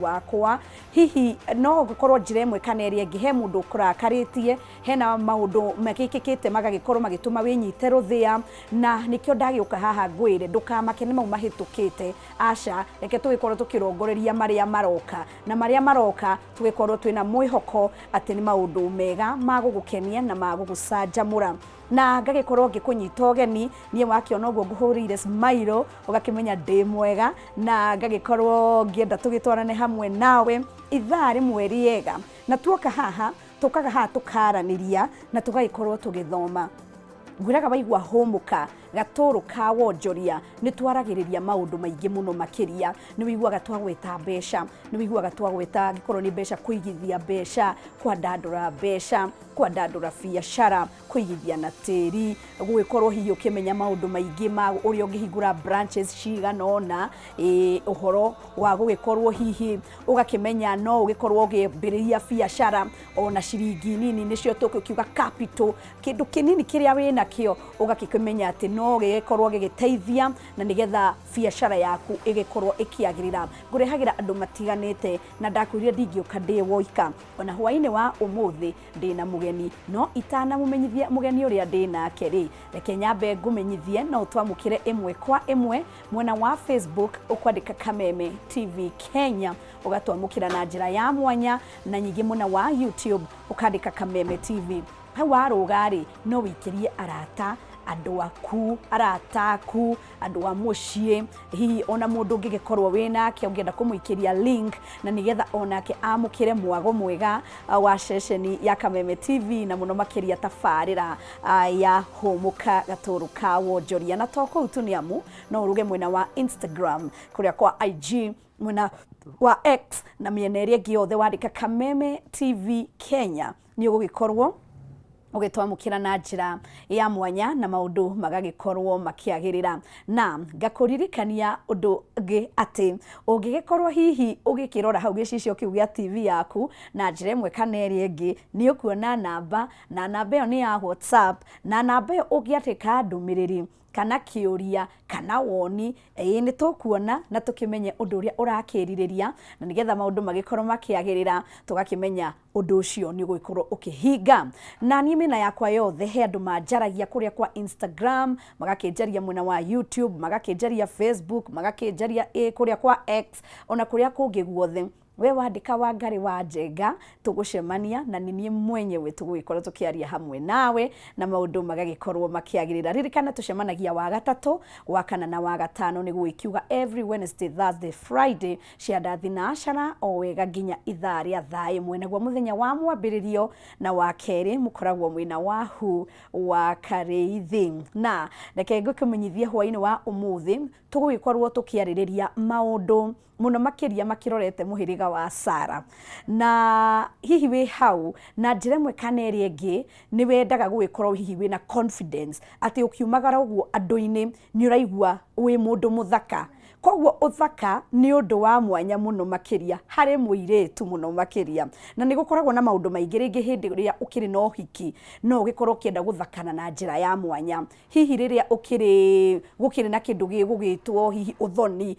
Wakwa hihi no gũkorwo njĩra ĩmwe kana ĩrĩa ĩngĩ he mũndũ ũkũrakarĩtie, hena maũndũ magĩkĩkĩte magagĩkorwo magĩtũma wĩnyite rũthĩa, na nĩkĩo ndagĩũka haha ngwĩre ndũkamake nĩ mau mahĩtũkĩte. Aca, reke tũgĩkorwo tũkĩrongoreria marĩa maroka, na marĩa maroka tũgĩkorwo twĩna mwĩhoko atĩ nĩ maũndũ mega ma gũgũkenia na ma gũgũcanjamũra. Na ngagĩkorwo ngĩkũnyita ũgeni, niĩ wakĩona ũguo ngũhũrĩire smile ũgakĩmenya ndĩ mwega, na ngagĩkorwo ngĩenda tũgĩtwarane hamwe nawe ithaa rĩmwe rĩega. Na tuoka haha, tũkaga haha tũkaranĩria na tũgagĩkorwo tũgĩthoma. Ngwĩraga waigua hũmũka gatũrũ ka wonjoria, nĩ twaragĩrĩria maũndũ maingĩ mũno makĩria. Nĩ wĩiguaga twagweta mbeca, nĩ wĩiguaga twagweta angĩkorwo nĩ mbeca, kũigithia mbeca, kwandandũra mbeca, kwandandũra biacara, kũigithia na tĩri, gũgĩkorwo hihi ũkĩmenya maũndũ maingĩ ma ũrĩa ũngĩhingũra branches cigana ũna, ĩĩ ũhoro wa gũgĩkorwo hihi ũgakĩmenya no ũgĩkorwo ũkĩambĩrĩria biacara ona ciringi nini, nĩcio tũgũkiuga capital, kĩndũ kĩnini kĩrĩa wĩnakĩo ũgakĩmenya atĩ no gĩgĩkorwo gĩgĩteithia na nĩgetha biacara yaku ĩgĩkorwo ĩkĩagĩrĩra. Ngũrehagĩra andũ matiganĩte na ndakwĩrire ndingĩũka ndĩ woika. Ona hwainĩ wa ũmũthĩ ndĩna mũgeni, no itanamũmenyithia mũgeni ũrĩa ndĩ nake rĩ, reke nyambe ngũmenyithie no ũtwamũkĩre ĩmwe kwa ĩmwe mwena wa Facebook ũkwandĩka Kameme TV Kenya, ũgatwamũkĩra na njĩra ya mwanya, na nyingĩ mwena wa YouTube ũkandĩka Kameme TV. Hau warũga rĩ, no wĩikĩrie arata, andũ aku, arata aku, andũ a mũciĩ, hihi ona mũndũ ũngĩgĩkorwo wĩ nake ũngĩenda kũmũikĩria link, na nĩgetha onake amũkĩre mwago mwega wa ceceni ya Kameme TV, na mũno makĩria tabarĩra ya Hũmũka Gatũrũ ka Wonjoria. Na to kũu tu, nĩ amu no ũrũge mwena wa Instagram, kũrĩa kwa IG, mwena wa X na mĩena ĩrĩa ĩngĩ yothe, wandĩka Kameme TV Kenya nĩ ũgũgĩkorwo ũgĩtwamũkĩra na njĩra ya mwanya na maũndũ magagĩkorwo makĩagĩrĩra. Na ngakũririkania ũndũ ũngĩ atĩ ũngĩgĩkorwo hihi ũgĩkĩrora hau gĩcicio kĩu gĩa TV yaku na njĩra ĩmwe kana ĩrĩa ĩngĩ, nĩ ũkuona namba, na namba ĩyo nĩ ya WhatsApp, na namba ĩyo ũngĩandĩka ndũmĩrĩri kana kĩũria kana woni, ĩĩ nĩ tũkuona na tũkĩmenye ũndũ ũrĩa ũrakĩrirĩria, na nĩgetha maũndũ magĩkorwo makĩagĩrĩra tũgakĩmenya ũndũ ũcio nĩ ũgũgĩkorwo ũkĩhinga. Na niĩ mĩena yakwa yothe he andũ manjaragia kũrĩa kwa Instagram, magakĩnjaria mwena wa YouTube, magakĩnjaria Facebook, magakĩnjaria ĩ kũrĩa kwa X, ona kũrĩa kũngĩ guothe. We wandĩka Wangarĩ wa Njenga, tũgũcemania na nĩ niĩ mwenyewe tũgũgĩkorwo tũkĩaria hamwe nawe na maũndũ magagĩkorwo makĩagĩrĩra. Ririkana tũcemanagia wa gatatũ, wa kana na wa gatano, nĩ gũgĩkiuga every Wednesday, Thursday, Friday cia ndathi na acara o wega nginya ithaa rĩa thaa ĩmwe. Naguo mũthenya wa mwambĩrĩrio na wa kerĩ mũkoragwo mwĩna Wahu wa Karĩithi. Na reke ngũkĩmenyithie hwainĩ wa ũmũthĩ tũgũgĩkorwo tũkĩarĩrĩria maũndũ mũno makĩria makĩrorete mũhĩrĩga wa Sara. Na hihi wĩ hau na njĩra ĩmwe kana ĩrĩa ĩngĩ nĩ wendaga gũgĩkorwo hihi wĩna confidence atĩ ũkiumagara ũguo andũ-inĩ nĩ ũraigua wĩ mũndũ mũthaka. Koguo ũthaka nĩ ũndũ wa mwanya mũno makĩria harĩ mũirĩtu mũno makĩria. Na nĩ gũkoragwo na maũndũ maingĩ, rĩngĩ hĩndĩ ĩrĩa ũkĩrĩ na ũhiki no ũgĩkorwo ũkĩenda gũthakana na njĩra ya mwanya. Hihi rĩrĩa ũkĩrĩ gũkĩrĩ na kĩndũ gĩgũgĩtwo hihi ũthoni,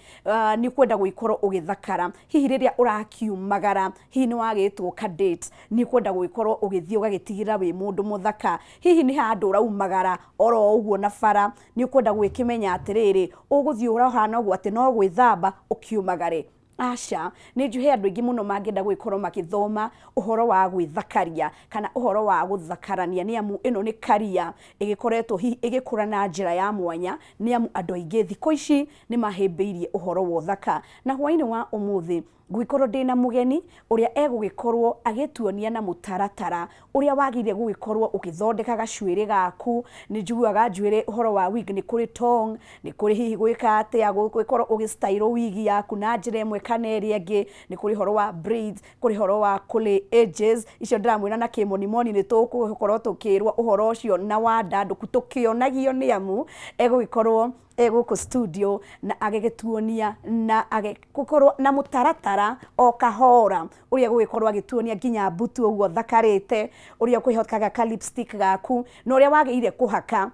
nĩ ũkwenda gũgĩkorwo ũgĩthakara. Hihi rĩrĩa ũrakiumagara, hihi nĩ wagĩtwo ka date, nĩ ũkwenda gũgĩkorwo ũgĩthiĩ ũgagĩtigĩrĩra wĩ mũndũ mũthaka. Hihi nĩ handũ ũraumagara oro ũguo na bara, nĩ ũkwenda gũgĩkĩmenya atĩrĩrĩ, ũgũthiĩ ũhana ũguo atĩ no gwĩthamba ũkiumagare. Aca, nĩ njũĩ he andũ aingĩ mũno mangĩenda gũgĩkorwo magĩthoma ũhoro wa gwĩthakaria kana ũhoro wa gũthakarania, nĩ amu ĩno nĩ career ĩgĩkoretwo hihi ĩgĩkũra na njĩra ya mwanya, nĩ amu andũ aingĩ thikũ ici nĩ mahĩmbĩirie ũhoro wa ũthaka. Na hwainĩ wa ũmũthĩ ngũgĩkorwo ndĩna mũgeni ũrĩa egũgĩkorwo agĩtuonia na mũtaratara ũrĩa wagĩrĩire gũgĩkorwo ũgĩthondeka gacuĩrĩ gaku. Nĩ njiguaga njuĩrĩ ũhoro wa wig, nĩ kũrĩ tong, nĩ kũrĩ hihi gwĩka atĩa, gũgĩkorwo ũgĩ style wig yaku na njĩra ĩmwe kana ĩrĩa ĩngĩ, nĩ kũrĩ ũhoro wa braids, kũrĩ ũhoro wa kũ-lay edges, icio ndĩramwĩra na kĩmonimoni nĩ tũgũkorwo tũkĩrwo ũhoro ũcio na wandandũku tũkĩonagio nĩ amu egũgĩkorwo e gũkũ studio na agĩgĩtuonia na agĩkorwo na mũtaratara o kahora ũrĩa gũgĩkorwo agĩtuonia nginya mbutu ũguo thakarĩte, ũrĩa ũkwĩhakaga ka lipstick gaku na ũrĩa wagĩrĩire kũhaka.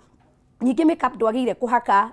Ningĩ makeup ndwagĩrĩire kũhaka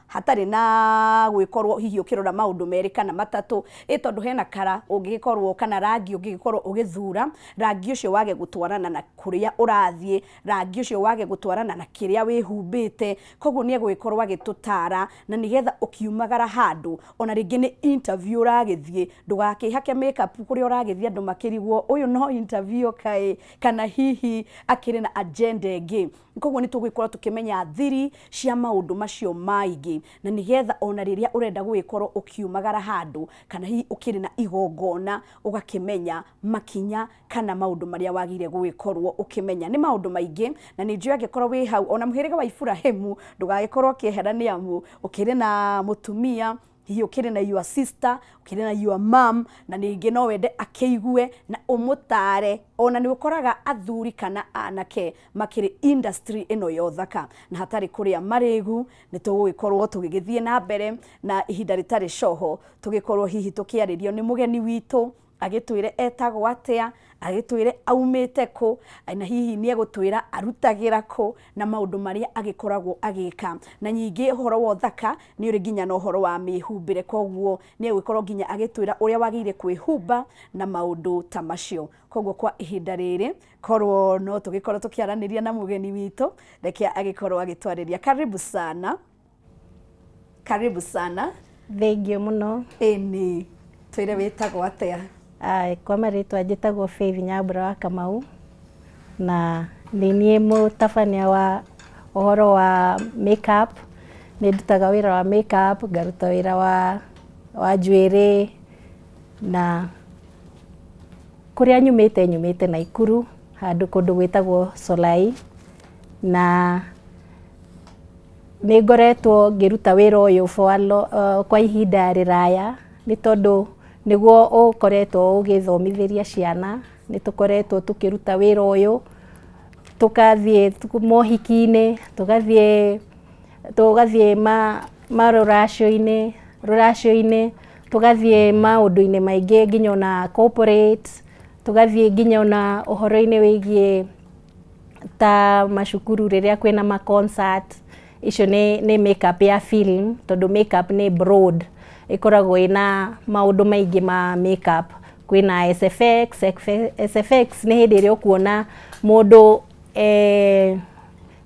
hatarĩ na gwĩkorwo hihi ũkĩrora maũndũ merĩ kana matatũ, ĩ tondũ hena kara ũngĩgĩkorwo kana rangi ũngĩgĩkorwo ũgĩthura, rangi ũcio wage gũtwarana na kũrĩa ũrathiĩ, rangi ũcio wage gũtwarana na kĩrĩa wĩhumbĩte, koguo nĩ egũgĩkorwo agĩtũtara na nĩgetha ũkiumagara handũ, ona rĩngĩ nĩ interview ũragĩthiĩ, ndũgakĩhake makeup kũrĩa ũragĩthiĩ andũ makĩrigwo ũyũ no interview kaĩ, kana hihi akĩrĩ na agenda ĩngĩ. Koguo nĩ tũgũgĩkorwo tũkĩmenya thiri cia maũndũ macio maingĩ, na nĩgetha ona rĩrĩa ũrenda gũgĩkorwo ũkiumagara handũ, kana hihi ũkĩrĩ na igongona, ũgakĩmenya makinya kana maũndũ marĩa wagĩrĩire gũgĩkorwo ũkĩmenya. Nĩ maũndũ maingĩ, na nĩ njũĩ angĩkorwo wĩ hau, ona mũhĩrĩga wa Iburahĩmu, ndũgagĩkorwo ũkĩehera nĩ amu ũkĩrĩ na mũtumia, hihi ũkĩrĩ na your sister, ũkĩrĩ na your mom, na ningĩ no wende akĩigue na ũmũtare. Ona nĩ ũkoraga athuri kana anake makĩrĩ industry ĩno ya ũthaka, na hatarĩ kũrĩa marĩgu, nĩ tũgũgĩkorwo tũgĩgĩthiĩ na mbere na ihinda rĩtarĩ coho, tũgĩkorwo hihi tũkĩarĩrio nĩ mũgeni witũ, agĩtwĩre etagwo atĩa, agĩtwĩre aumĩte kũ, na hihi nĩ egũtwĩra arutagĩra kũ, na maũndũ marĩa agĩkoragwo agĩka. Na ningĩ ũhoro wa ũthaka nĩ ũrĩ nginya na ũhoro wa mĩhumbĩre, koguo nĩ egũgĩkorwo nginya agĩtwĩra ũrĩa wagĩrĩire kwĩhumba na maũndũ ta macio. Koguo kwa ihinda rĩrĩ, korwo no tũgĩkorwo tũkĩaranĩria na mũgeni witũ, reke agĩkorwo agĩtwarĩria. Karibu sana. Karibu sana. Thengiũ mũno. Ĩni, twĩre wĩtagwo atĩa? Ai, kwa marĩtwa njĩtagwo Faith Nyambura wa Kamau, na nĩ niĩ mũtabania wa ũhoro wa makeup. Nĩ ndutaga wĩra wa makeup, ngaruta wĩra wa njuĩrĩ, na kũrĩa nyumĩte nyumĩte Naikuru, handũ kũndũ gwĩtagwo Solai, na nĩ ngoretwo ngĩruta wĩra ũyũ kwa ihinda rĩraya, nĩ tondũ nĩguo ũkoretwo ũgĩthomithĩria ciana. Nĩ tũkoretwo tũkĩruta wĩra ũyũ, tũkathiĩ mohiki-inĩ, tũgathiĩ marũracio-inĩ, rũracio-inĩ, tũgathiĩ maũndũ-inĩ maingĩ nginya ona corporate, tũgathiĩ nginya ona ũhoro-inĩ wĩgiĩ ta macukuru rĩrĩa kwĩna ma concert. Icio nĩ makeup ya film, tondũ makeup nĩ broad, ĩkoragwo ĩna maũndũ maingĩ ma makeup. Kwĩna SFX, SFX nĩ hĩndĩ ĩrĩa ũkuona mũndũ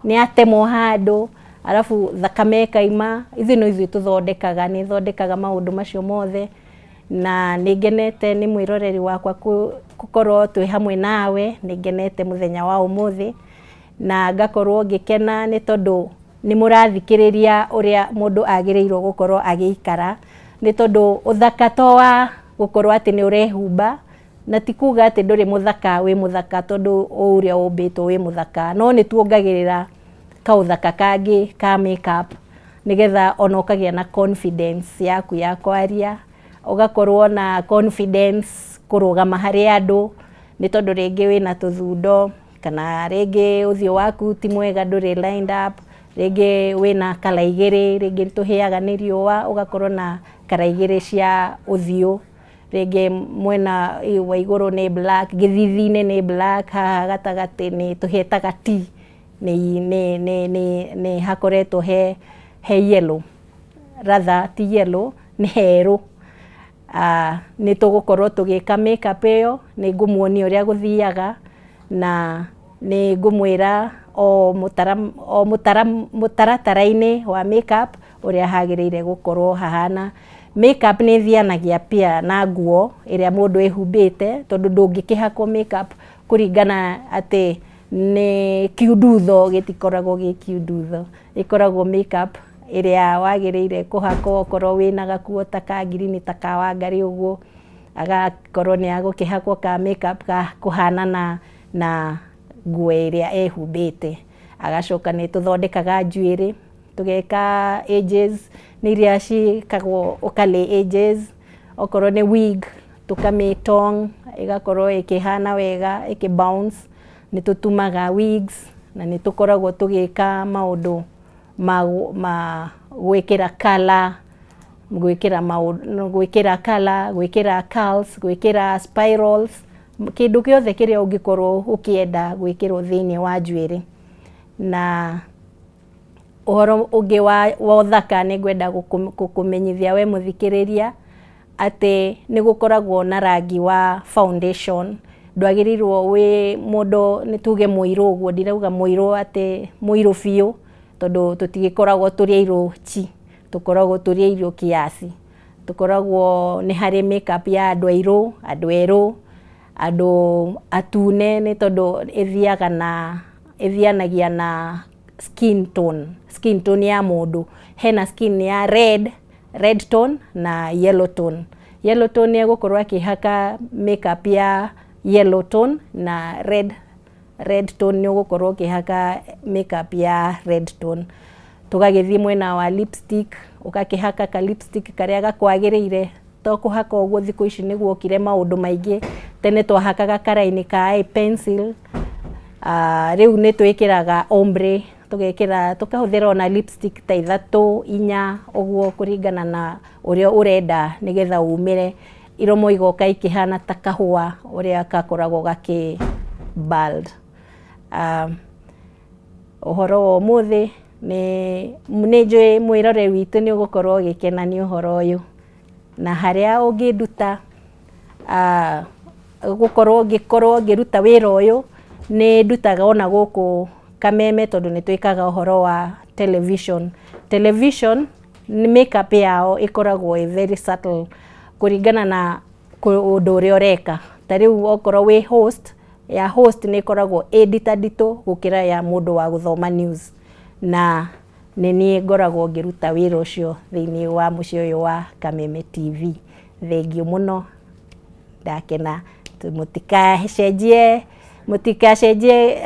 nĩ atemwo handũ, arabu thakame ĩkaima. Ithuĩ no ithuĩ tũthondekaga, nĩ thondekaga maũndũ macio mothe, na nĩ ngenete nĩ mwĩroreri wakwa gũkorwo twĩ hamwe nawe. Nĩ ngenete mũthenya wa ũmũthĩ, na ngakorwo ngĩkena nĩ tondũ nĩ mũrathikĩrĩria ũrĩa mũndũ agĩrĩirwo gũkorwo agĩikara, nĩ tondũ ũthaka to wa gũkorwo atĩ nĩ ũrehumba, na ti kuga atĩ ndũrĩ mũthaka, wĩ mũthaka tondũ o ũrĩa ũmbĩtwo wĩ mũthaka, no nĩ tuongagĩrĩra kaũthaka kangĩ ka makeup, nĩgetha ona ũkagĩa na confidence yaku ya kwaria, ũgakorwo na confidence kũrũgama harĩ andũ, nĩ tondũ rĩngĩ wĩna tũthundo, kana rĩngĩ ũthiũ waku ti mwega, ndũrĩ lined up, rĩngĩ wĩna kala igĩrĩ, rĩngĩ tũhĩaga nĩ riũa, ũgakorwo na kala igĩrĩ cia ũthiũ, rĩngĩ mwena wa igũrũ nĩ black, gĩthithi-inĩ nĩ black, haha gatagatĩ nĩ tũhĩtaga T, nĩ hakoretwo he yellow, rather ti yellow, nĩ herũ. Nĩ tũgũkorwo tũgĩka makeup ĩyo, nĩ ngũmuonia ũrĩa gũthiaga, na nĩ ngũmwĩra o mũtaratara-inĩ wa makeup ũrĩa hagĩrĩire gũkorwo hahana. Makeup nĩ ĩthianagia pia na nguo ĩrĩa mũndũ ehumbĩte, tondũ ndũngĩkĩhakwo makeup kũringana atĩ nĩ kiundutho, gĩtikoragwo gĩ kiundutho, ĩkoragwo makeup ĩrĩa wagĩrĩire kũhakwo okorwo wĩna gakuo ta ka ngirini ta ka Wangarĩ ũguo, agakorwo nĩ agũkĩhakwo ka makeup ga kũhanana na nguo ĩrĩa ehumbĩte. Agacoka nĩ tũthondekaga njuĩrĩ, tũgeka edges, nĩ iria ciĩkagwo ũkalay edges, okorwo nĩ wig tũkamĩtong ĩgakorwo ĩkĩhana wega, ĩkĩ bounce. Nĩ tũtumaga wigs, na nĩ tũkoragwo tũgĩka maũndũ ma gwĩkĩra colour, gwĩkĩra maũndũ, gwĩkĩra colour, gwĩkĩra curls, gwĩkĩra spirals, kĩndũ gĩothe kĩrĩa ũngĩkorwo ũkĩenda gwĩkĩrwo thĩinĩ wa njuĩrĩ. Na Ũhoro ũngĩ wa ũthaka nĩ ngwenda gũkũmenyithia we mũthikĩrĩria atĩ nĩ gũkoragwo na rangi wa foundation. Ndwagĩrĩirwo wĩ mũndũ nĩ tuge mũirũ ũguo, ndirauga mũirũ atĩ mũirũ biũ, tondũ tũtigĩkoragwo tũrĩ airũ chi, tũkoragwo tũrĩ airũ kiasi. Tũkoragwo nĩ harĩ make up ya andũ airũ, andũ erũ, andũ atune nĩ tondũ ĩthiaga na ĩthianagia na skin tone, skin tone ya mũndũ. Hena skin ya red, red tone na yellow tone. Yellow tone nĩ egũkorwo akĩhaka makeup ya yellow tone na red, red tone nĩ ũgũkorwo ũkĩhaka makeup ya red tone. Tũgagĩthiĩ mwena wa lipstick, ũgakĩhaka ka lipstick karĩa gakwagĩrĩire, to kũhaka ũguo thikũ ici nĩ guokire maũndũ maingĩ. Tene twahakaga karaini ka eye pencil, rĩu nĩ twĩkĩraga ombre, tũgekĩra tũkahũthĩra ona lipstick ta ithatũ, inya ũguo kũringana na ũrĩa ũrenda nĩgetha umĩre. Iromo igoka ikĩhana ta kahũa ũrĩa gakoragwo gakĩ bald. Ũhoro wa ũmũthĩ nĩ njũĩ mwĩroreri witũ nĩ ũgũkorwo ũgĩkena nĩ ũhoro ũyũ. Na harĩa ũngĩnduta gũkorwo ngĩkorwo ngĩruta wĩra ũyũ, nĩ ndutaga ona gũkũ Kameme tondũ nĩ twĩkaga ũhoro wa television. Television makeup yao ĩkoragwo ĩ very subtle kũringana na ũndũ ũrĩa ũreka. Ta rĩu okorwo wĩ host, ya host nĩ ĩkoragwo ĩ nditanditũ gũkĩra ya mũndũ wa gũthoma news. Na nĩ niĩ ngoragwo ngĩruta wĩra ũcio thĩiniĩ wa mũciĩ ũyũ wa Kameme TV. Thengiũ mũno, ndakena. Mũtikacenjie, mũtikacenjie,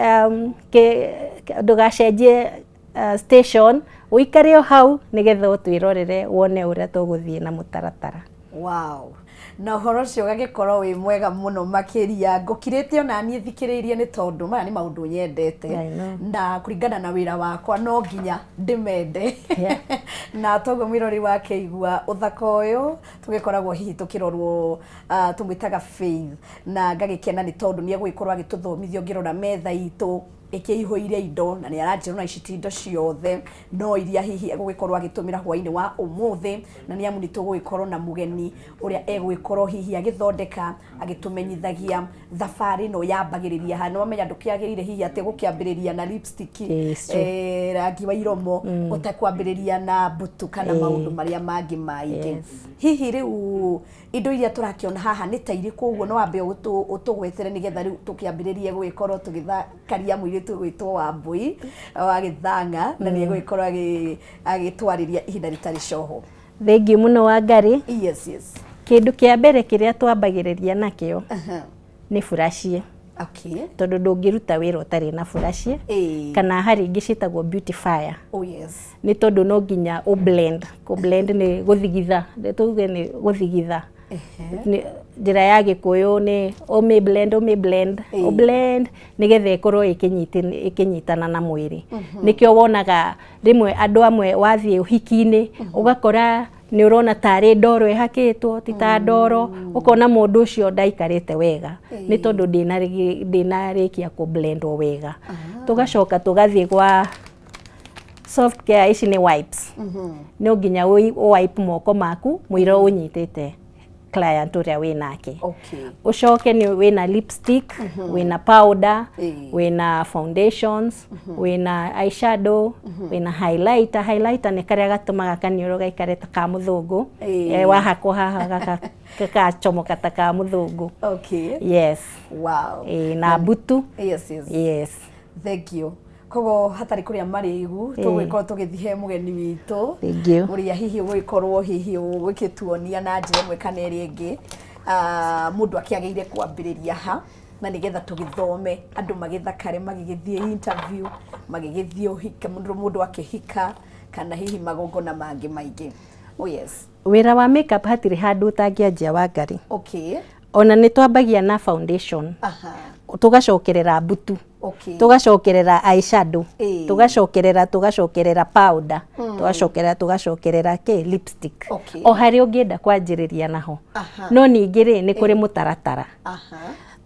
ndũgacenjie station, ũikare o hau nĩgetha ũtwĩrorere wone ũrĩa tũgũthiĩ na mũtaratara. Wow. Na ũhoro ũcio ũgagĩkorwo wĩ mwega mũno makĩria. Ngũkirĩte ona niĩ thikĩrĩirie nĩ tondũ maya nĩ maũndũ nyendete. Na kũringana na wĩra wakwa no nginya ndĩmende. Na toguo mwĩrori wakĩigua ũthaka ũyũ tũgĩkoragwo hihi tũkĩrorwo tũmwĩtaga Faith, na ngagĩkena nĩ tondũ nĩ egũgĩkorwo agĩtũthomithia. Ũngĩrora metha itũ ĩkĩihũire indo, na nĩ aranjĩra ona ici ti indo ciothe, no iria hihi egũgĩkorwo agĩtũmĩra hwainĩ wa ũmũthĩ, na nĩ amu nĩ tũgũgĩkorwo na mũgeni ũrĩa egũgĩkorwo hihi agĩthondeka agĩtũmenyithagia thabarĩ ĩno yambagĩrĩria ha. Nĩwamenya ndũkĩagĩrĩire hihi atĩ gũkĩambĩrĩria na lipstick, rangi wa iromo, ũtekwambĩrĩria na mbutu kana maũndũ marĩa mangĩ maingĩ. Hihi rĩu indo iria tũrakĩona haha nĩ ta irĩkũ ũguo? No wambe ũtũgwetere nĩgetha rĩu tũkĩambĩrĩrie gũgĩkorwo tũgĩthakaria mũirĩtu ũgwĩtwo Wambũi wa Gĩthang'a, na nĩ egũgĩkorwo agĩtwarĩria ihinda rĩtarĩ coho. Thengiũ mũno Wangari. Yes, yes. Kĩndũ kĩa mbere kĩrĩa twambagĩrĩria nakĩo nĩ buraci. Tondũ ndũngĩruta wĩra ũtarĩ na buraci, kana harĩ ingĩ ciĩtagwo beautifier. Oh yes. Nĩ tondũ no nginya ũ blend. Kũ blend nĩ gũthigitha, tuge nĩ gũthigitha. Njĩra ya Gĩkũyũ nĩ ũmĩ blend, ũmĩ blend, ũ blend nĩgetha ĩkorwo ĩkĩnyitana na mwĩrĩ. Nĩkĩo wonaga rĩmwe andũ amwe wathiĩ ũhiki-inĩ ũgakora nĩ ũrona tarĩ ndoro ĩhakĩtwo, ti ta ndoro, ũkona mũndũ ũcio ndaikarĩte wega nĩ tondũ ndĩnarĩkia kũ blendwo wega. Tũgacoka tũgathiĩ gwa soft care, ici nĩ wipes. No nginya ũ wipe moko maku mũira ũnyitĩte client ũrĩa wĩnake. Ũcoke nĩ wĩna lipstick, wĩna powder, wĩna foundations, wĩna eyeshadow, wĩna highlighter. Highlighter nĩ karĩa gatũmaga kaniũrũ gaikare ta ka mũthũngũ. Wahakwo haha gagacomoka ta ka mũthũngũ. Yes. Wow. Na mbutu. Yes, yes. Yes. Thank you. Koguo hatarĩ kũrĩa marĩgu, tũgũgĩkorwo tũgĩthiĩ he mũgeni witũ ũrĩa hihi ũgũgĩkorwo hihi ũgĩtuonia na njĩra ĩmwe kana ĩrĩa ĩngĩ, mũndũ akĩagĩrĩire kwambĩrĩria ha, na nĩgetha tũgĩthome andũ magĩthakare magĩgĩthiĩ interview, magĩgĩthiĩ ũhika, mũndũ akĩhika, kana hihi magongona mangĩ maingĩ. Oh yes. Wĩra wa makeup hatirĩ handũ ũtangĩanjia Wangari. Ona nĩ twambagia na foundation. Tũgacokerera mbutu. Tũgacokerera eyeshadow. Tũgacokerera powder. Tũgacokerera kĩ lipstick. O harĩa ũngĩenda kwanjĩrĩria naho. No ningĩ rĩ, nĩ kũrĩ mũtaratara.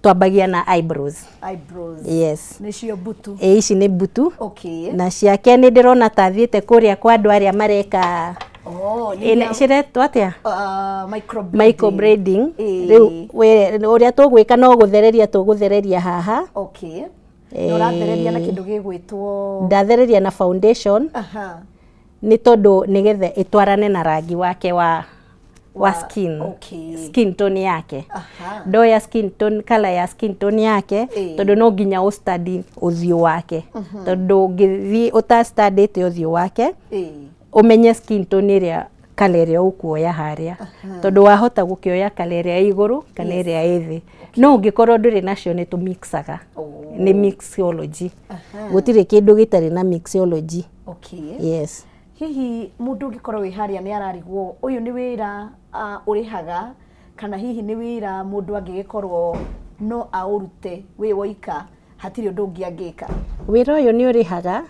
Twambagia na eyebrows. Eyebrows. Yes. Nĩcio mbutu. Ĩ, ici nĩ mbutu. Okay. Na ciake nĩ ndĩrona ta athiĩte kũrĩa kwa andũ arĩa mareka. Oh, nĩ Ciretwo atĩa? Microblading. Microblading. Ĩĩ. Rĩu ũrĩa tũgwĩka no gũthereria, tũgũthereria haha. Okay. Na ũrathereria na kĩndũ gĩgwĩtwo? Ndathereria na foundation. Nĩ tondũ nĩgetha ĩtwarane na rangi wake wa skin. Skin tone yake. Ndoya skin tone, color ya skin tone yake. Tondũ no nginya ũ study ũthiũ wake, tondũ ũngĩthiĩ ũtastandĩte ũthiũ wake, ũmenye skin tone ĩrĩa, color ĩrĩa ũkuoya harĩa, tondũ wahota gũkĩoya color ĩrĩa ĩ igũrũ kana ĩrĩa ĩ thĩ. No ũngĩkorwo ndũrĩ nacio, nĩ tũmixaga. Nĩ mixology. Gũtirĩ kĩndũ gĩtarĩ na mixology. Yes. Hihi mũndũ ũngĩkorwo wĩ harĩa nĩ ararigwo, ũyũ nĩ wĩra ũrĩhaga kana hihi nĩ wĩra mũndũ angĩgĩkorwo no aũrute wĩ woika, hatirĩ ũndũ ũngĩ angĩka? Wĩra ũyũ nĩ ũrĩhaga,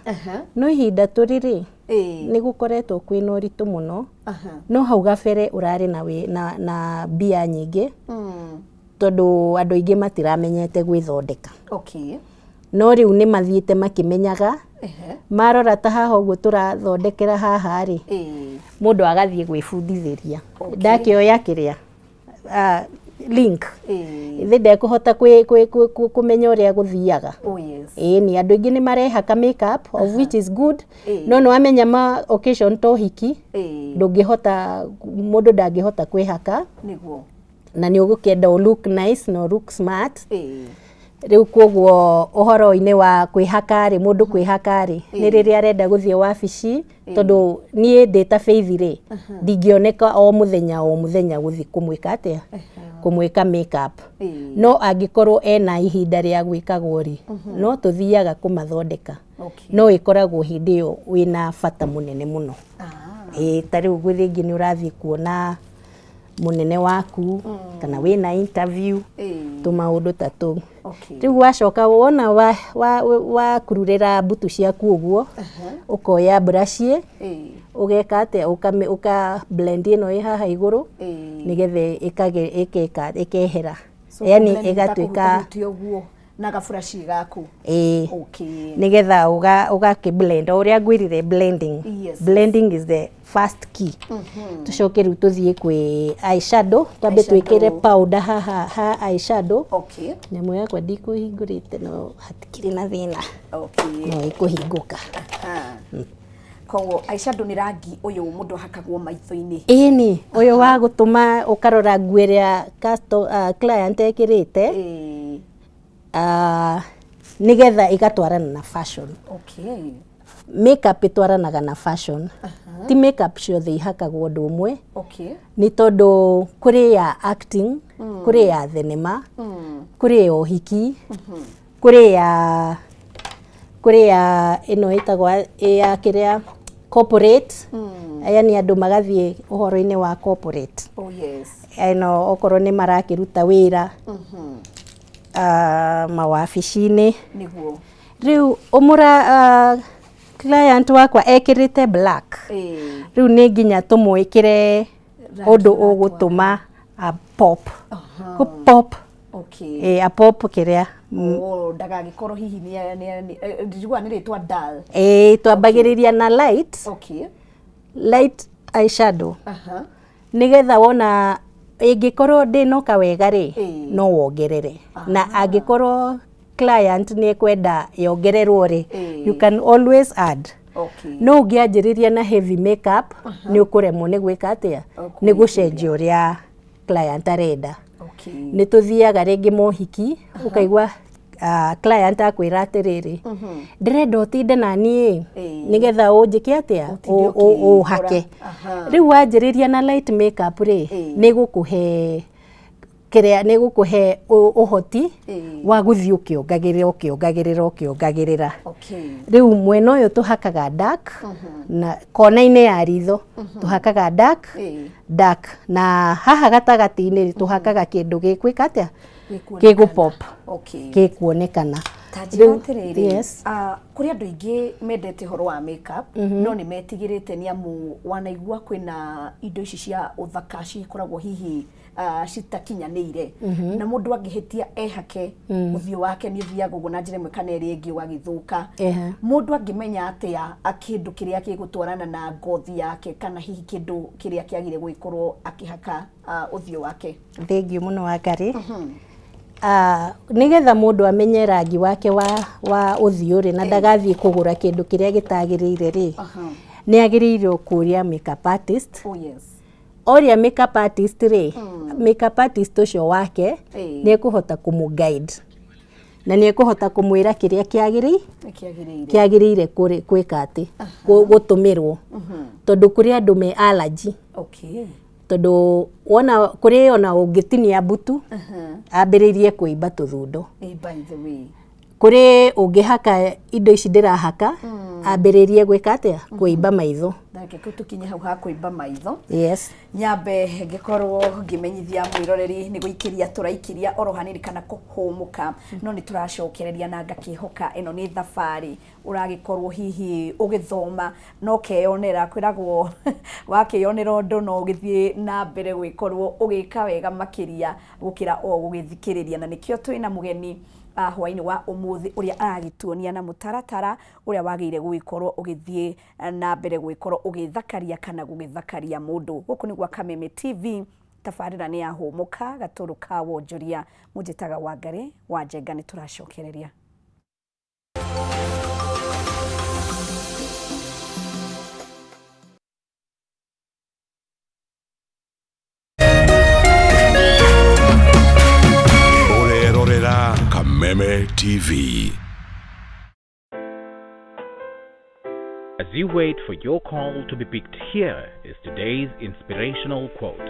no ihinda tũrĩ rĩ, nĩ gũkoretwo kwĩna ũritũ mũno. No hau gabere ũrarĩ na, na mbia nyingĩ, tondũ andũ aingĩ matiramenyete gwĩthondeka. No rĩu nĩ mathiĩte makĩmenyaga. Marora ta haha ũguo tũrathondekera haha rĩ, mũndũ agathiĩ gwĩbundithĩria. Ndakĩoya kĩrĩa link, ithe ndekũhota kũmenya ũrĩa gũthiaga. Ĩni, andũ aingĩ nĩ marehaka makeup, of which is good, no nĩ wamenya ma occasion to ũhiki, ndũngĩhota, mũndũ ndangĩhota kwĩhaka. Na nĩ ũgũkĩenda ũ look nice na ũ look smart. Rĩu koguo ũhoro-inĩ wa kwĩhaka rĩ, mũndũ kwĩhaka rĩ, nĩ rĩrĩa arenda gũthiĩ wabici, tondũ niĩ ndĩ ta Faith rĩ, ndingĩoneka o mũthenya o mũthenya gũthiĩ kũmwĩka atĩa, kũmwĩka makeup. No angĩkorwo ena ihinda rĩa gwĩkagwo rĩ, no tũthiaga kũmathondeka. No ĩkoragwo hĩndĩ ĩyo wĩna bata mũnene mũno. Ĩĩ, ta rĩu rĩngĩ nĩ ũrathiĩ kuona mũnene waku kana wĩna interview, tũmaũndũ ta tũu. Rĩu wacoka wona wakururĩra mbutu ciaku ũguo, ũkoya brush, ũgeka atĩa, ũka blend ĩno ĩ haha igũrũ, nĩgetha ĩkage ĩkeka ĩkehera. So yani kũblend nĩ ta ĩgatuĩka kũhutahutia ũguo na gaburaci gaku. Ĩĩ. Nĩgetha ũgakĩ blend o ũrĩa ngwĩrire, blending. Blending is the first key. Tũcoke rĩu tũthiĩ kwĩ eyeshadow, twambe Eyeshadow. Twĩkĩre powder haha ha eyeshadow. Nyamũ yakwa ndikũhingũrĩte, no hatikĩrĩ na thĩna. No ĩkũhingũka. Koguo eyeshadow nĩ rangi ũyũ mũndũ ahakagwo maitho-inĩ. Ĩni, ũyũ wa gũtũma ũkarora nguo ĩrĩa client ekĩrĩte, nĩgetha ĩgatwarana na fashion. Makeup ĩtwaranaga na fashion. Ti makeup ciothe ihakagwo ũndũ ũmwe, nĩ tondũ kũrĩ ya acting, kũrĩ ya thenema, kũrĩ ya ũhiki, kũrĩ ya ĩno ĩtagwo ya kĩrĩa, corporate. Aya nĩ andũ magathiĩ ũhoro-inĩ wa corporate. Ĩno okorwo nĩ marakĩruta wĩra mawabici-inĩ. Rĩu ũmũra client wakwa ekĩrĩte black. Rĩu nĩ nginya tũmwĩkĩre Rangi ũndũ ũratwara. Ũgũtũma a pop, kũ pop. A pop kĩrĩa. Oh, ndagagĩkorwo hihi njiguaga nĩ rĩtwa dull. Ĩ, twambagĩrĩria na light, light eyeshadow, nĩgetha wona ĩngĩkorwo ndĩnoka wega rĩ, no wongerere, na angĩkorwo client nĩ ekwenda yongererwo rĩ, you can always add. No ũngĩanjĩrĩria na heavy makeup, nĩ ũkũremwo nĩ gwĩka atĩa, nĩ gũcenjia ũrĩa client arenda. Nĩ tũthiaga rĩngĩ mohiki, ũkaigua client akwĩra atĩrĩrĩ, "Ndĩrenda ũtinde na niĩ nĩgetha ũnjĩke atĩa, Ũtinde ũkĩngora. ũhake." Rĩu wanjĩrĩria na light makeup rĩ, nĩ gũkũhe kĩrĩa, nĩ gũkũhe ũhoti wa gũthiĩ ũkĩongagĩrĩra, ũkĩongagĩrĩra, ũkĩongagĩrĩra. Rĩu mwena ũyũ tũhakaga dark, na kona-inĩ ya ritho tũhakaga dark, dark, na haha gatagatĩ-inĩ tũhakaga kĩndũ gĩkwĩka atĩa, Gĩkuonekana. Gĩgũ pop. Gĩkuonekana. Ta njĩra Rĩu- atĩrĩrĩ, yes. Kũrĩ andũ aingĩ mendete ũhoro wa makeup, no nĩ metigĩrĩte nĩ amu wanaigua kwĩna indo ici cia ũthaka cikoragwo hihi Citakinyanĩire na mũndũ angĩhĩtia ehake ũthiũ wake nĩ ũthiaga ũguo na njĩra ĩmwe kana ĩrĩa ĩngĩ ũgagĩthũka. Mũndũ angĩmenya atĩa kĩndũ kĩrĩa gĩgũtwarana na ngothi yake kana hihi kĩndũ kĩrĩa kĩagĩrĩire gũgĩkorwo akĩhaka ũthiũ wake? Thengiũ mũno Wangarĩ. Nĩgetha mũndũ amenye rangi wake wa ũthiũ rĩ, na ndagathiĩ kũgũra kĩndũ kĩrĩa gĩtagĩrĩire rĩ, nĩ agĩrĩirwo kũria makeup artist. Oh yes. Oria makeup artist rĩ, makeup artist ũcio wake nĩ ekũhota kũmũ guide na nĩ ekũhota kũmwĩra kĩrĩa kĩagĩrĩire nĩ kĩagĩrĩire kĩagĩrĩire gwĩka atĩ gũtũmĩrwo, tondũ kũrĩ andũ me allergy. Tondũ wona kũrĩ ona ũngĩtinia mbutu ambĩrĩirie kũimba tũthundo. By the way. Kũrĩ ũngĩhaka indo ici ndĩrahaka ambĩrĩrie gwĩka atĩa, kũimba maitho. Reke kĩu tũkinye hau ha kũimba maitho. Yes. Nyambe ngĩkorwo ngĩmenyithia mwĩroreri nĩ gũikĩria tũraikĩria oro hanini kana kũhũmũka, no nĩ tũracokereria na ngakĩhoka ĩno nĩ thabarĩ ũragĩkorwo hihi ũgĩthoma no keyonera, kwĩragwo wakĩyonera ũndũ no ũgĩthiĩ na mbere gwĩkorwo ũgĩka wega makĩria gũkĩra o gũgĩthikĩrĩria, na nĩkĩo twĩna mũgeni hwaĩ-inĩ wa ũmũthĩ ũrĩa aragĩtuonia na mũtaratara ũrĩa wagĩrĩire gũgĩkorwo ũgĩthiĩ na mbere gũgĩkorwo ũgĩthakaria kana gũgĩthakaria mũndũ. Gũkũ nĩ gwa Kameme TV, tabarĩra nĩ ya Hũmũka gatũrũ ka wonjoria, mũnjĩtaga Wangarĩ wa Njenga, nĩ tũracokereria. Ũrerorera Kameme TV. As you wait for your call to be picked, here is today's inspirational quote.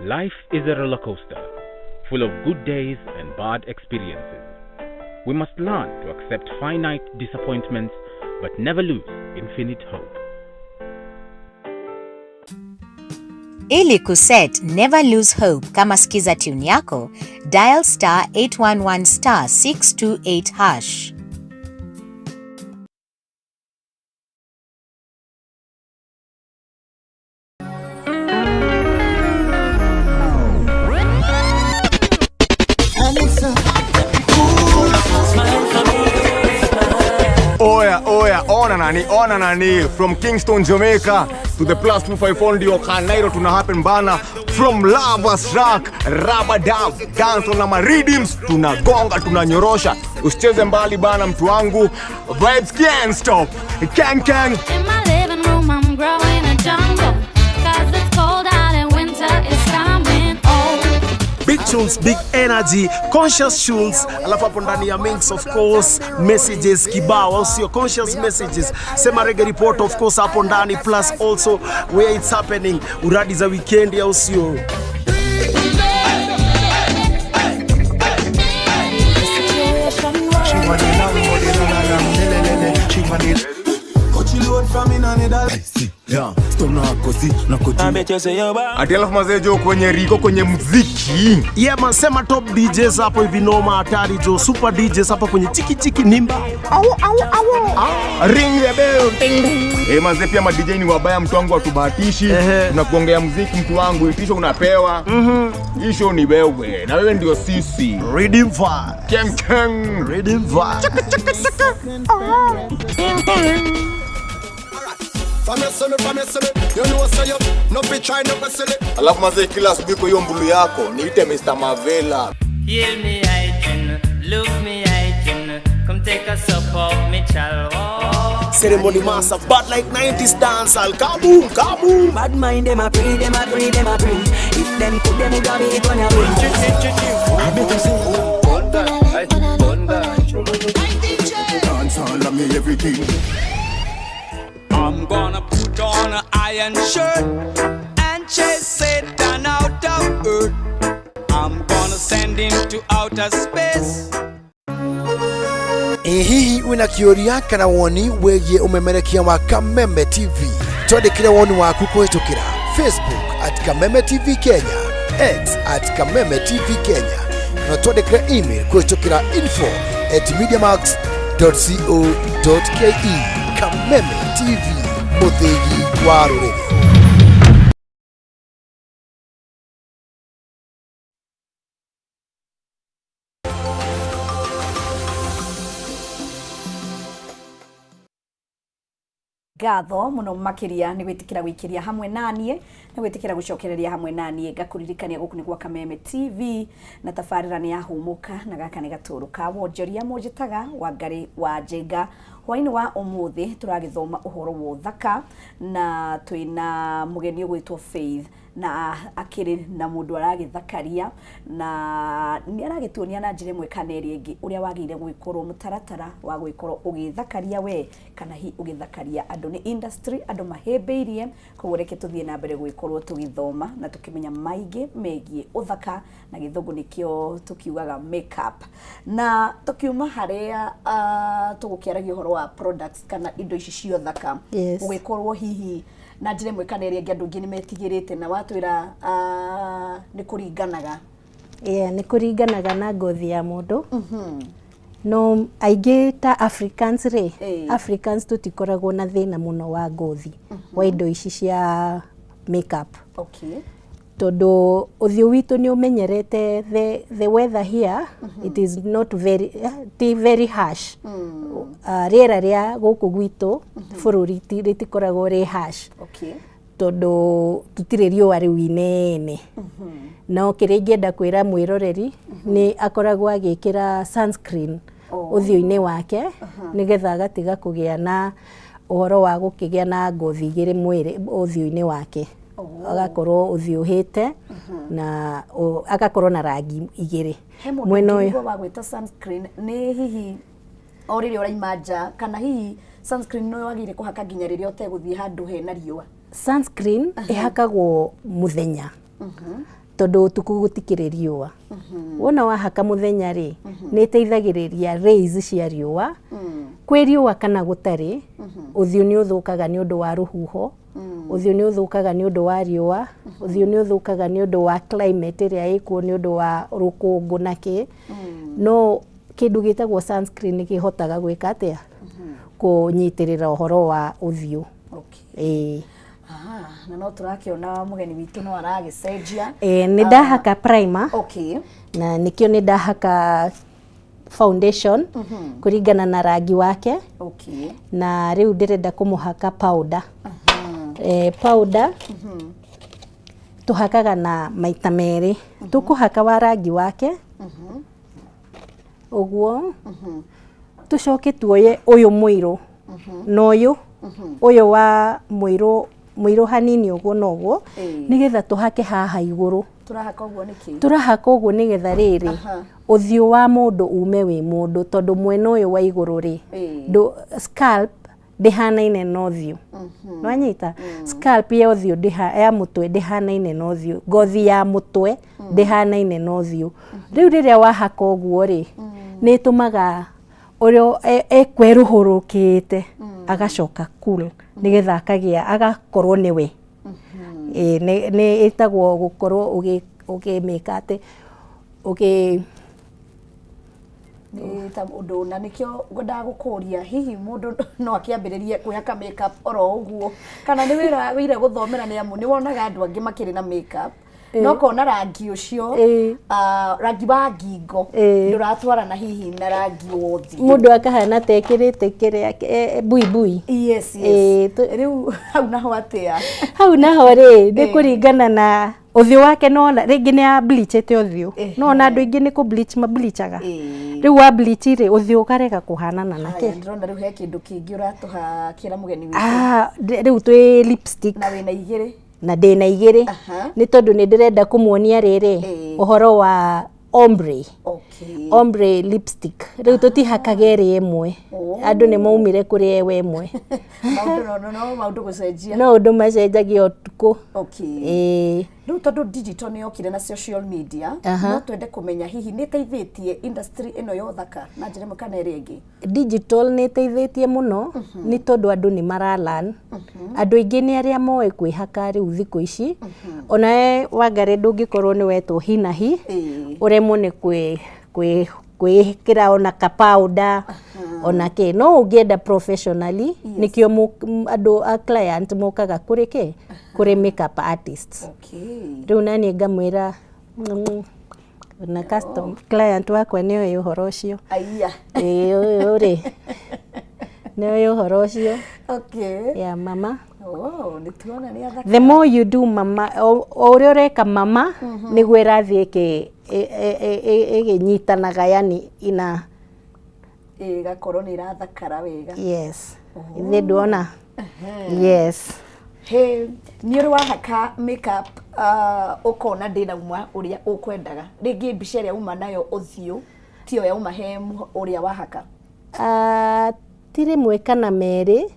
Life is a roller coaster, full of good days and bad experiences. We must learn to accept finite disappointments, but never lose infinite hope. Ili kuset Never Lose Hope kama skiza tune yako, dial *811*628#. Oya, oya, ona nani, ona nani. From Kingston, Jamaica to the +254 ndio Kanairo tuna happen bana. From Lovers Rock, Rubber Dub, dance na mariddims, tunagonga, tunanyorosha. Usicheze mbali bana mtu wangu. Vibes can't stop. Gang gang. In my living room I'm growing a jungle, 'cause it's cold out and winter is coming. Oh. Big tunes, big energy, conscious tunes, alafu hapo ndani ya mix of course messages kibao, au sio? Conscious messages. Sema Reggae Report of course hapo ndani, plus also where it's happening, uradi za weekend, au sio? Ati alafu mazee jo kwenye riko kwenye muziki. Yeah man, sema top DJs hapo hivi noma hatari jo, super DJs hapo kwenye chiki chiki nimba. Au au au. Ring the bell. Ding ding. Mazee pia ma DJ ni wabaya mtu wangu, watubahatishi. Tunakuongea muziki mtu wangu, itisho unapewa. Isho ni wewe na wewe ndio sisi. Rhythm vibe. Keng keng. Rhythm vibe. Chaka chaka chaka. Alafu mazee kila asubuhi kwa hiyo mbulu yako niite Mr. Mavela. Hear me I can, look me I can, come take a sup of me child. Oh. Ceremony master, bad like 90s dancehall. Kaboom, kaboom. Bad mind them a pray, them a pray, them a pray. If them could, them would have it on a way. Dancehall me everything. I'm gonna put on an iron shirt and chase Satan out of earth. I'm gonna send him to outer space. Ĩ hihi wĩna kĩũria kana woni wĩgiĩ ũmemerekia wa Kameme TV? Twandĩkĩre woni waku kũhĩtũkĩra Facebook at Kameme TV Kenya, X at Kameme TV Kenya, na twandĩkĩre email kũhĩtũkĩra info@mediamax.co.ke. Kameme TV, mũthĩgi wa rũrĩrĩ. Ngatho muno makiria ni gwitikira gwikiria hamwe nanie, ni gwitikira gucokereria hamwe nanie. Ngakuririkania guku ni gwa Kameme TV na tabarira ni yahumuka, na gaka ni gaturu ka wonjoria. Munjitaga Wangari wa Njenga. Hwaini wa umuthi turagithoma uhoro wa uthaka na twina mugeni ugwitwo Faith, na akĩrĩ na mũndũ aragĩthakaria na nĩ aragĩtuonia na njĩra ĩmwe kana ĩrĩa ĩngĩ ũrĩa wagĩrĩire gwĩkorwo mũtaratara wa gwĩkorwo ũgĩthakaria we kana hi ũgĩthakaria andũ. Nĩ industry andũ mahĩmbĩirie, koguo reke tũthiĩ na mbere gwĩkorwo tũgĩthoma na tũkĩmenya maingĩ megiĩ ũthaka, na gĩthũngũ nĩkĩo tũkiugaga makeup. Na tũkiuma harĩa tũgũkĩaragia ũhoro wa products kana indo ici cia ũthaka, gũgĩkorwo hihi na njĩra ĩmwe kana ĩrĩa ĩngĩ andũ aingĩ nĩ metigĩrĩte, na watwĩra nĩ kũringanaga. Yeah, nĩ kũringanaga na ngothi ya mũndũ, no aingĩ ta Africans rĩ, Africans tũtikoragwo na thĩna mũno wa ngothi wa indo ici cia makeup, tondũ ũthiũ witũ nĩ ũmenyerete the weather here. It is not very ti very harsh. Rĩera rĩa gũkũ gwitũ bũrũri rĩtikoragwo rĩ harsh, tondũ tũtirĩ riũa rĩu inene. No kĩrĩa ingĩenda kwĩra mwĩroreri nĩ akoragwo agĩkĩra sunscreen ũthiũ-inĩ wake, nĩgetha agatiga kũgĩa na ũhoro wa gũkĩgĩa na ngothi igĩrĩ mwĩrĩ ũthiũ-inĩ wake, agakorwo ũthiũhĩte na agakorwo na rangi igĩrĩ. He mũndũ Mwena ũyũ ũngĩigua wa gwĩta sunscreen nĩ hihi o rĩrĩa ũraima nja, kana hihi sunscreen nĩ wagĩrĩire kũhaka nginya rĩrĩa ũtegũthiĩ handũ hena riũa? Sunscreen ĩhakagwo mũthenya, tondũ ũtukũ gũtikĩrĩ riũa. Wona wahaka mũthenya rĩ, nĩ ĩteithagĩrĩria rays cia riũa. Kwĩ riũa kana gũtarĩ, ũthiũ nĩ ũthũkaga nĩ ũndũ wa rũhuho, ũthiũ nĩ ũthũkaga nĩ ũndũ wa riũa, ũthiũ nĩ ũthũkaga nĩ ũndũ wa climate ĩrĩa ĩkuo, nĩ ũndũ wa rũkũngũ na kĩ. No kĩndũ gĩtagwo sunscreen nĩ kĩhotaga gwĩka atĩa? Kũnyitĩrĩra ũhoro wa ũthiũ. Ĩĩ. Ah, na no tũrakĩona mũgeni witũ no aragĩcenjia. Ĩĩ, nĩ ndahaka primer, na nĩkĩo nĩ ndahaka foundation kũringana na rangi wake, na rĩu ndĩrenda kũmũhaka powder. Powder tũhakaga na maita merĩ. Tũkũhaka wa rangi wake ũguo, tũcoke tuoye ũyũ mũirũ na ũyũ ũyũ wa mũirũ mũirũ hanini ũguo na ũguo, nĩgetha tũhake haha igũrũ. Tũrahaka ũguo nĩkĩ? Tũrahaka ũguo nĩgetha rĩrĩ ũthiũ wa mũndũ ume wĩ mũndũ, tondũ mwena ũyũ wa igũrũ rĩ, scalp ndĩhanaine na ũthiũ. Nĩwanyita? Scalp ya ũthiũ ya mũtwe ndĩhanaine na ũthiũ, ngothi ya mũtwe ndĩhanaine na ũthiũ. Rĩu rĩrĩa wahaka ũguo rĩ, nĩ ĩtũmaga ũrĩa ekwerũhũrũkĩte agacoka cool, nĩgetha akagĩa agakorwo nĩwe. Ĩĩ, nĩ ĩtagwo gũkorwo ũgĩmĩka atĩ ũgĩ Nĩ ta ũndũ, na nĩkĩo ngwendaga gũkũria, hihi mũndũ no akĩambĩrĩrie kwĩhaka makeup oro ũguo, kana nĩ wĩra wĩire gũthomera? Nĩ amu nĩ wonaga andũ angĩ makĩrĩ na makeup no kona rangi ũcio, rangi wa ngingo ndũratwarana hihi na rangi wa ũthiũ. Mũndũ akahana ta ekĩrĩte kĩrĩa buibui. Yes. Rĩu hau naho atĩa? Hau naho rĩ, nĩ kũringana na ũthiũ wake. Nona rĩngĩ nĩ a bleachĩte ũthiũ, no ona andũ aingĩ nĩ kũ bleach ma bleachaga. Rĩu wa bleach rĩ, ũthiũ ũkarega kũhanana na Haya, kĩ. Ndĩrona rĩu he kĩndũ kĩngĩ ũratũhakĩra mũgeni witũ. Ah, rĩu twĩ lipstick. Na wĩna igĩrĩ. Na ndĩna igĩrĩ nĩ tondũ nĩ ndĩrenda kũmuonia rĩrĩ ũhoro wa ombre, ombre lipstick. Rĩu tũtihakaga ĩrĩ ĩmwe. Andũ nĩ maumire kũrĩ ewe ĩmwe. Maũndũ no maũndũ gũcenjia. No ũndũ macenjagia ũtukũ. Ĩĩ. Rĩu tondũ digital nĩ yokire na social media, no twende kũmenya hihi nĩ ĩteithĩtie industry ĩno ya ũthaka na njĩra ĩmwe kana ĩrĩa ĩngĩ? Digital nĩ ĩteithĩtie mũno, nĩ tondũ andũ nĩ mara learn. Andũ aingĩ nĩ arĩa moĩ kwĩhaka rĩu thikũ ici. Onawe Wangarĩ ndũngĩkorwo nĩ wetwo hi na hi ũremwo nĩ kwĩkĩra ona ka powder ona kĩ. No ũngĩenda professionally, nĩkĩo andũ a client mokaga kũrĩ kĩ, kũrĩ makeup artists. Rĩu naniĩ ngamwĩra na custom client wakwa nĩ oĩ ũhoro ũcio. Aiya. Ĩĩ, ũyũ rĩ. Nĩ ũĩ ũhoro ũcio. Okay. Ya mama. Oh, nĩ tuona nĩ athaka. The more you do mama, o ũrĩa ũreka mama, nĩguo ĩrathiĩ ĩkĩnyitanaga, yani ina Ĩgakorwo nĩ ĩrathakara wega. Yes. Ithe nduona? Yes. Hey, nĩ ũrĩ wahaka makeup ũkona ndĩnauma ũrĩa ũkwendaga, rĩngĩ mbica ĩrĩa uma nayo ũthiũ tiyo yauma he ũrĩa wahaka? Ti rĩmwe kana merĩ,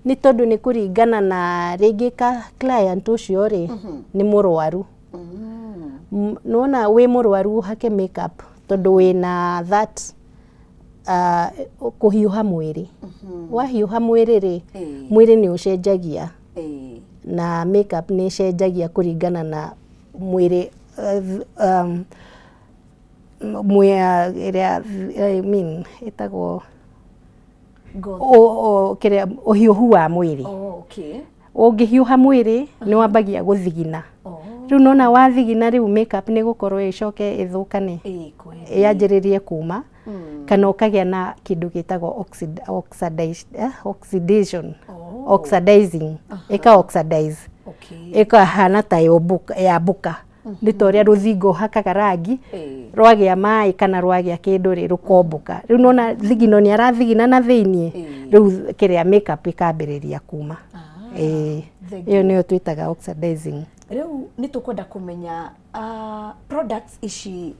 nĩ tondũ nĩ kũringana na rĩngĩ ka client ũcio rĩ nĩ mũrwaru. Nĩwona wĩ mũrwaru ũhake makeup tondũ wĩna that kũhiũha mwĩrĩ. Wahiũha mwĩrĩ rĩ, mwĩrĩ nĩ ũcenjagia na makeup nĩ ĩcenjagia kũringana na mwĩrĩ, ĩrĩa, I mean, ĩtagwo kĩrĩa, ũhiũhu wa mwĩrĩ. Oh, okay. Ũngĩhiũha mwĩrĩ nĩ wambagia gũthigina. Rĩu nona wathigina, rĩu makeup nĩ gũkorwo ĩcoke ĩthũkane, yanjĩrĩrie kuma, kana ũkagĩa na kĩndũ gĩtagwo oxidation, oxidizing, ĩka oxidize, ĩkahana ta yambũka. Nĩ ta ũrĩa rũthingo ũhakaga rangi, rwagĩa maĩ kana rwagĩa kĩndũ rĩ, rũkombũka. Rĩu nona thigino nĩ arathigina na thĩiniĩ, rĩu kĩrĩa, makeup ĩkambĩrĩria kuma. Ĩĩ, ĩyo nĩyo twĩtaga oxidizing. Rĩu nĩ tũkwenda kũmenya products ici,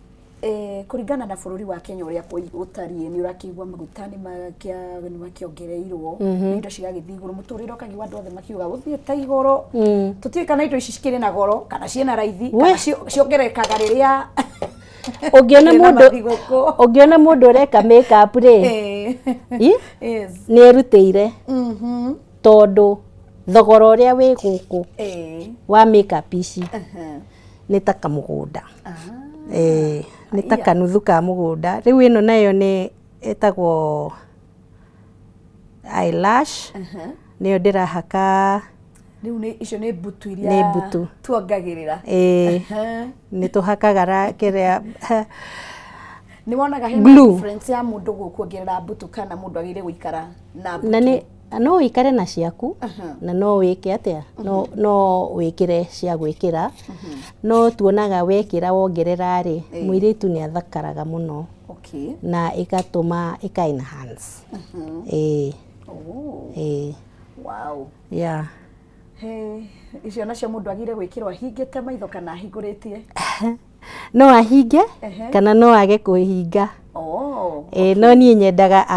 kũringana na bũrũri wa Kenya ũrĩa ũtariĩ, nĩ ũrakĩigua maguta nĩ makĩongereirwo, indo cigagĩthiĩ igũrũ, mũtũrĩre ũkaigua andũ othe makiuga gũthiĩte igũrũ. Tũtiũĩ kana indo ici cikĩrĩ na goro kana ciĩna raithi, kana ciongererekaga rĩrĩa Ũngĩona kwĩna mũndũ mathigũkũ. Ũngĩona mũndũ ũreka makeup rĩ, nĩ erutĩire, tondũ thogora ũrĩa wĩ gũkũ wa makeup ici nĩ ta kamũgũnda. Ĩĩ, nĩ ta kanuthu ka mũgũnda. Rĩu ĩno nayo nĩ ĩtagwo eyelash, nĩyo ndĩrahaka. Rĩu nĩ icio nĩ mbutu iria Nĩ mbutu. tuongagĩrĩra. Ĩĩ, nĩ tũhakaga kĩrĩa Nĩ wonaga hena glue. Difference ya mũndũ gũkuongerera mbutu kana mũndũ agĩrĩire gũikara na mbutu? Na nĩ no ũikare na ciaku, na no wĩke atĩa, no wĩkĩre cia gwĩkĩra, no tuonaga wekĩra wongerera rĩ, mũirĩtu nĩ athakaraga mũno na ĩgatũma ĩka enhance. Ĩĩ. Ĩĩ. Yeah. Hey, icio nacio mũndũ agĩrĩire gwĩkĩrwo ahingĩte maitho kana ahingũrĩtie? No ahinge kana no age kũhinga. Ĩĩ, no niĩ nyendaga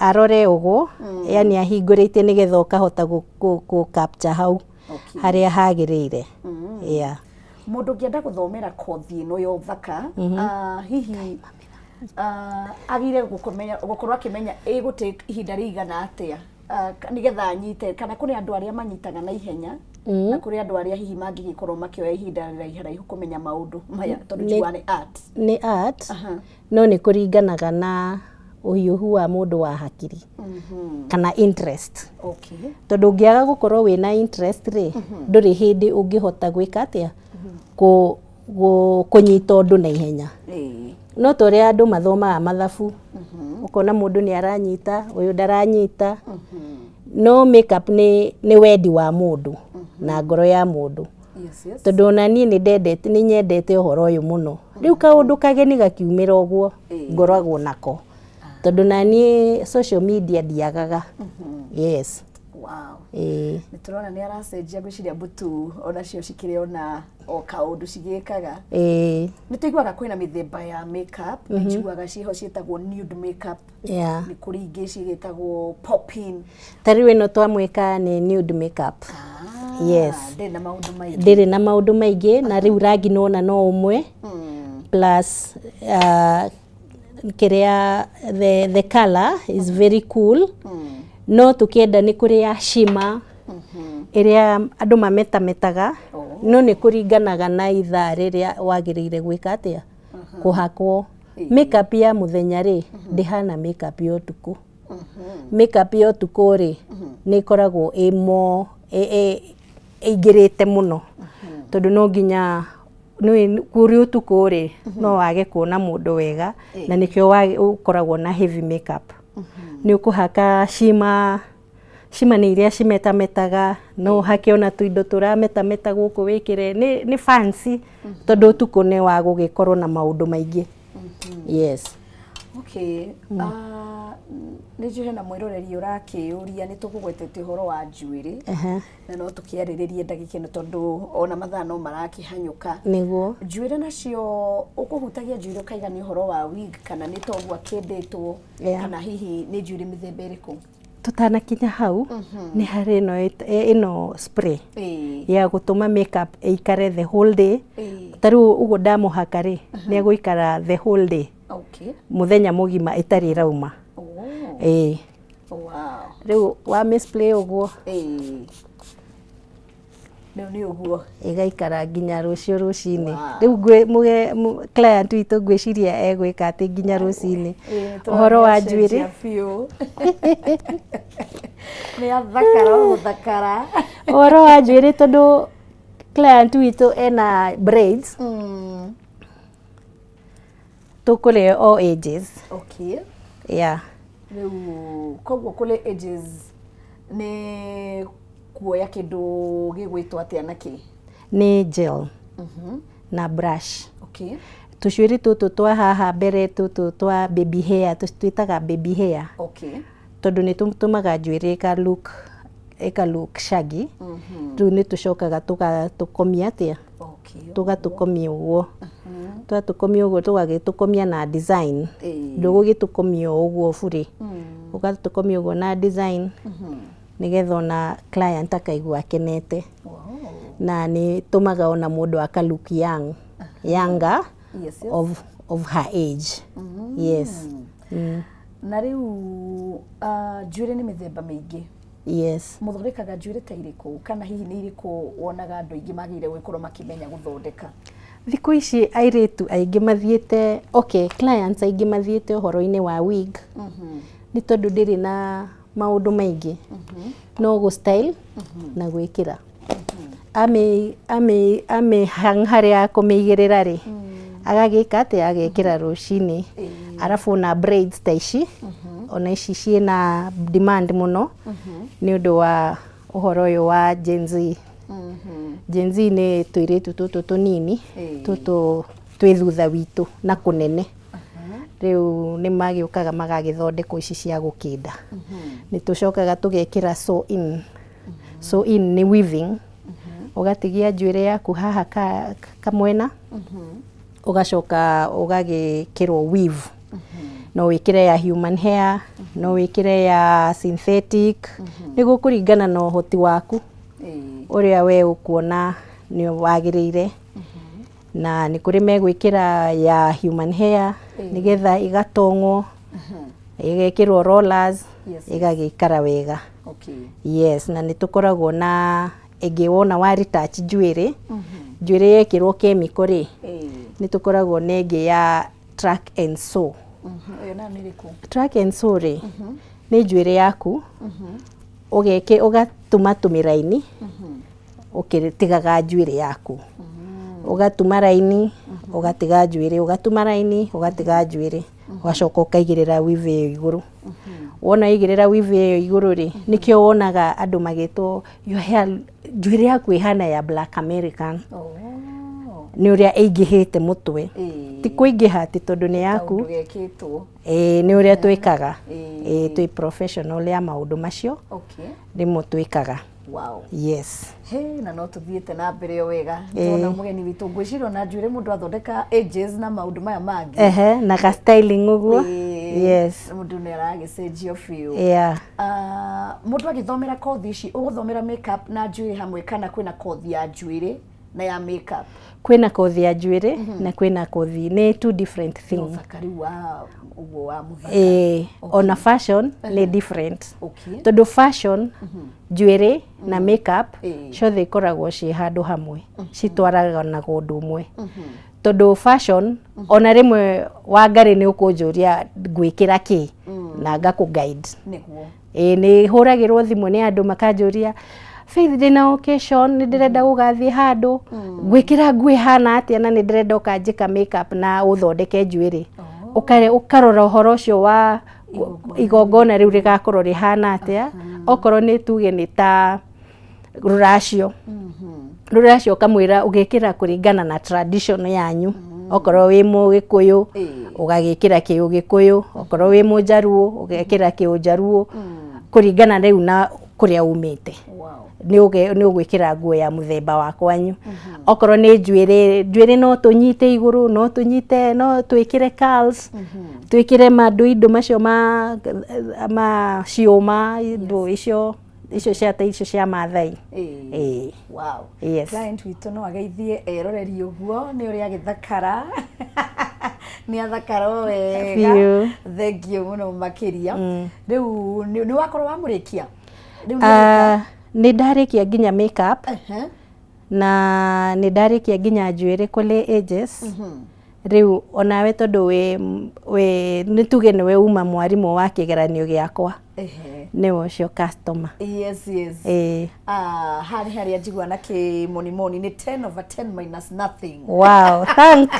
arore ũguo, yani ahingũrĩtie, nĩgetha ũkahota gũ capture hau harĩa hagĩrĩire. Yeah. Mũndũ ũngĩenda gũthomera kothi ĩno ya ũthaka, hihi agĩrĩire gũkorwo akĩmenya ĩgũtake ihinda rĩigana atĩa nĩgetha anyite, kana kũrĩ andũ arĩa manyitaga na ihenya na kũrĩ andũ arĩa hihi mangĩgĩkorwo makĩoya ihinda rĩraiharaihu kũmenya maũndũ maya, tondũ njiguaga nĩ art? Nĩ art, no nĩ kũringanaga na ũhiũhu wa mũndũ wa hakiri kana interest, tondũ ũngĩaga gũkorwo wĩna interest rĩ, ndũrĩ hĩndĩ ũngĩhota gwĩka atĩa, kũnyita ũndũ na ihenya. No ta ũrĩa andũ mathomaga mathabu, ũkona mũndũ nĩ aranyita, ũyũ ndaranyita. No makeup nĩ wendi wa mũndũ na ngoro ya mũndũ, tondũ ona niĩ nĩ ndendete, nĩ nyendete ũhoro ũyũ mũno. Rĩu kaũndũ kageni gakiumĩra ũguo ngoragwo nako, tondũ na niĩ social media ndiagaga. Yes. Ĩĩ. Nĩ tũrona nĩ aracenjia, ngwĩciria mbutu onacio cikĩrĩ ona o kaũndũ cigĩkaga. Nĩ tũiguaga kwĩna mĩthemba ya makeup. Nĩ njiguaga ciĩho ciĩtagwo nude makeup, nĩ kũrĩ ingĩ cigĩtagwo popping. Ta rĩu ĩno twamwĩka nĩ nude makeup. Yes. Ndĩrĩ na maũndũ maingĩ. Ndĩrĩ na maũndũ maingĩ, na rĩu rangi nĩwona no ũmwe, plus kĩrĩa, the color is very cool. No tũkĩenda nĩ kũrĩ ya shimmer ĩrĩa andũ mametametaga, no nĩ kũringanaga na ithaa rĩrĩa wagĩrĩire gwĩka atĩa, kũhakwo. Makeup ya mũthenya rĩ, ndĩhana makeup ya ũtukũ. Makeup ya ũtukũ rĩ, nĩ ĩkoragwo ĩ more ĩingĩrĩte mũno, tondũ no nginya nĩ kũrĩ ũtukũ rĩ, no wage kuona mũndũ wega, na nĩkĩo ũkoragwo na heavy makeup. Nĩ ũkũhaka cima, cima nĩ iria cimetametaga, no ũhake ona tũindo tũrametameta gũkũ wĩkĩre, nĩ fancy tondũ ũtukũ nĩ wa gũgĩkorwo na maũndũ maingĩ. Yes. Okay. Ah, nĩ njũĩ hena mwĩroreri ũrakĩũria nĩ tũkũgwetete ũhoro wa njuĩrĩ na no tũkĩarĩrĩrie ndagĩka ĩno tondũ ona mathaa no marakĩhanyũka. Nĩguo. Njuĩrĩ nacio ũkũhutagia njuĩrĩ ũkaiga nĩ ũhoro wa wig kana nĩ toguo akĩndĩtwo kana hihi nĩ njuĩrĩ mĩthemba ĩrĩkũ? Tũtanakinya hau nĩ harĩ ĩno ĩno spray ya gũtũma makeup ĩikare the whole day. Ta rĩu ũguo ndamũhaka rĩ, nĩ egũikara the whole day. Mũthenya mũgima ĩtarĩ ĩrauma. Ĩĩ. Rĩu wa mĩ spray ũguo. Rĩu nĩ ũguo. Ĩgaikara nginya rũciũ rũcinĩ. Rĩu ngwĩ client witũ ngwĩciria egwĩka atĩ nginya rũcinĩ. Ũhoro wa njuĩrĩ. Nĩ athakara o gũthakara. Ũhoro wa njuĩrĩ tondũ client witũ ena braids. Tũkũrĩ all ages. Okay. Yeah. Rĩu koguo kũrĩ ages nĩ kuoya kĩndũ gĩgwĩtwo atĩa na kĩ? Nĩ gel na brush. Okay. Tũcuĩrĩ tũtũ twa haha mbere tũtũ twa baby hair twĩtaga baby hair. Okay. Tondũ nĩ tũtũmaga njuĩrĩ ĩka look, ĩka look shaggy. Rĩu nĩ tũcokaga tũgatũkomia atĩa? Okay. Tũgatũkomia ũguo. Twatũkomia ũguo tũgagĩtũkomia na design. Ndũgũgĩtũkomia o ũguo burĩ. Ũgatũkomia ũguo na design nĩgetha ona client akaigua akenete. Na nĩ ĩtũmaga ona mũndũ aka look young, younger of her age. Yes. Na rĩu njuĩrĩ nĩ mĩthemba mĩingĩ. Yes. Mũthondekaga njuĩrĩ ta irĩkũ kana hihi nĩ irĩkũ wonaga andũ aingĩ magĩrĩire gũgĩkorwo makĩmenya gũthondeka? Thikũ ici airĩtu aingĩ mathiĩte, okay, clients aingĩ mathiĩte ũhoro-inĩ wa wig. Nĩ tondũ ndĩrĩ na maũndũ maingĩ. No gũ style na gwĩkĩra. Amĩ hang harĩa akũmĩigĩrĩra rĩ, agagĩka atĩa, agekĩra rũcinĩ. Arabu ona braids ta ici, ona ici ciĩna demand mũno nĩ ũndũ wa ũhoro ũyũ wa Gen Z. Gen Z nĩ tũirĩtu tũtũ tũnini, tũtũ twĩ thutha witũ na kũnene. Rĩu nĩ magĩũkaga magagĩthondekwo ici cia gũkĩnda. Nĩ tũcokaga tũgekĩra sew in. Sew in nĩ weaving. Ũgatigia njuĩrĩ yaku haha kamwena, ũgacoka ũgagĩkĩrwo weave. No wĩkĩre ya human hair, no wĩkĩre ya synthetic, nĩ gũkũringana na ũhoti waku ũrĩa we ũkuona nĩ wagĩrĩire. Na nĩ kũrĩ megwĩkĩra ya human hair nĩgetha ĩgatong'wo, ĩgekĩrwo rollers, ĩgagĩikara wega. Yes, na nĩ tũkoragwo na ĩngĩ wona wa retouch njuĩrĩ, njuĩrĩ yekĩrwo chemical rĩ, nĩ tũkoragwo na ĩngĩ ya track and sew. Ĩyo nayo nĩ ĩrĩkũ? Track and sew rĩ, nĩ njuĩrĩ yaku, ũgatuma tũmĩraini, ũkĩtigaga njuĩrĩ yaku. Ũgatuma raini, ũgatiga njuĩrĩ, ũgatuma raini, ũgatiga njuĩrĩ, ũgacoka ũkaigĩrĩra weave ĩyo igũrũ. Wona waigĩrĩra weave ĩyo igũrũ rĩ, nĩkĩo wonaga andũ magĩtwo your hair, njuĩrĩ yaku ĩhana ya black American. Nĩ ũrĩa ĩingĩhĩte mũtwe. Ti kũingĩha atĩ tondũ nĩ yaku. Kaũndũ gekĩtwo. Ĩĩ nĩ ũrĩa twĩkaga. Ĩĩ twĩ professional ya maũndũ macio. Rĩmwe twĩkaga. Wow. Yes. Hey, na no tuthiĩte na mbere o wega. Tona mũgeni witũ ngwĩciria ona njuĩrĩ mũndũ athondeka ages na maũndũ maya mangĩ. Ehe, na ka styling ũguo. Yes. Mũndũ nĩ aragĩcenjio biũ. Yeah. Mũndũ agĩthomera kothi ici, ũgũthomera makeup na njuĩrĩ hamwe kana kwĩna kothi ya njuĩrĩ na ya makeup? Kwĩna kothi ya njuĩrĩ na kwĩna kothi, nĩ two different things. Ũthaka rĩu wa ũguo wa mũthaka. Ĩĩ, ona fashion nĩ different. Okay. Tondũ fashion, njuĩrĩ na makeup ciothe ikoragwo ciĩ handũ hamwe, citwaranaga ũndũ ũmwe. Tondũ fashion, ona rĩmwe Wangarĩ nĩ ũkũnjũria ngwĩkĩra kĩ, na ngakũ guide. Nĩguo. Ĩĩ nĩ hũragĩrwo thimũ nĩ andũ makanjũria, Faith ndĩna occasion, nĩ ndĩrenda gũgathiĩ handũ, ngwĩkĩra nguo ĩhana atĩa na nĩ ndĩrenda ũkanjĩka makeup na ũthondeke njuĩrĩ. Ũkarora ũhoro ũcio wa Igongona rĩu rĩgakorwo rĩhana atĩa. Okorwo nĩ tuge nĩ ta rũracio, rũracio ũkamwĩra ũgekĩra kũringana na tradition yanyu. Okorwo wĩ Mũgĩkũyũ, ũgagĩkĩra kĩũgĩkũyũ, okorwo wĩ Mũnjaruo, ũgekĩra kĩũnjaruo, kũringana rĩu na kũrĩa umĩte. Nĩ ũgwĩkĩra nguo ya mũthemba wa kwanyu. Okorwo nĩ njuĩrĩ, njuĩrĩ no tũnyite igũrũ, no tũnyite, no twĩkĩre curls, twĩkĩre manduindu macio ma ciũma, indo icio icio cia ta icio cia Mathai. Ĩĩ. Wow. Yes. Client witũ no ageithie eroreri ũguo nĩ ũrĩa agĩthakara. Nĩ athakara o wega. Biũ. Thank you mũno makĩria. Rĩu nĩ wakorwo wamũrĩkia? Rĩu nĩ Ah, nĩ ndarĩkia nginya makeup na nĩ ndarĩkia nginya njuĩrĩ kũlĩ ages. Rĩu onawe tondũ wĩ nĩ tuge nĩwe uma mwarimũ wa kĩgeranio gĩakwa, nĩwe ũcio customer. Yes. Ĩĩ. Ah, harĩ harĩa njigua na kĩmonimoni nĩ 10 over 10 minus nothing. Wow, thank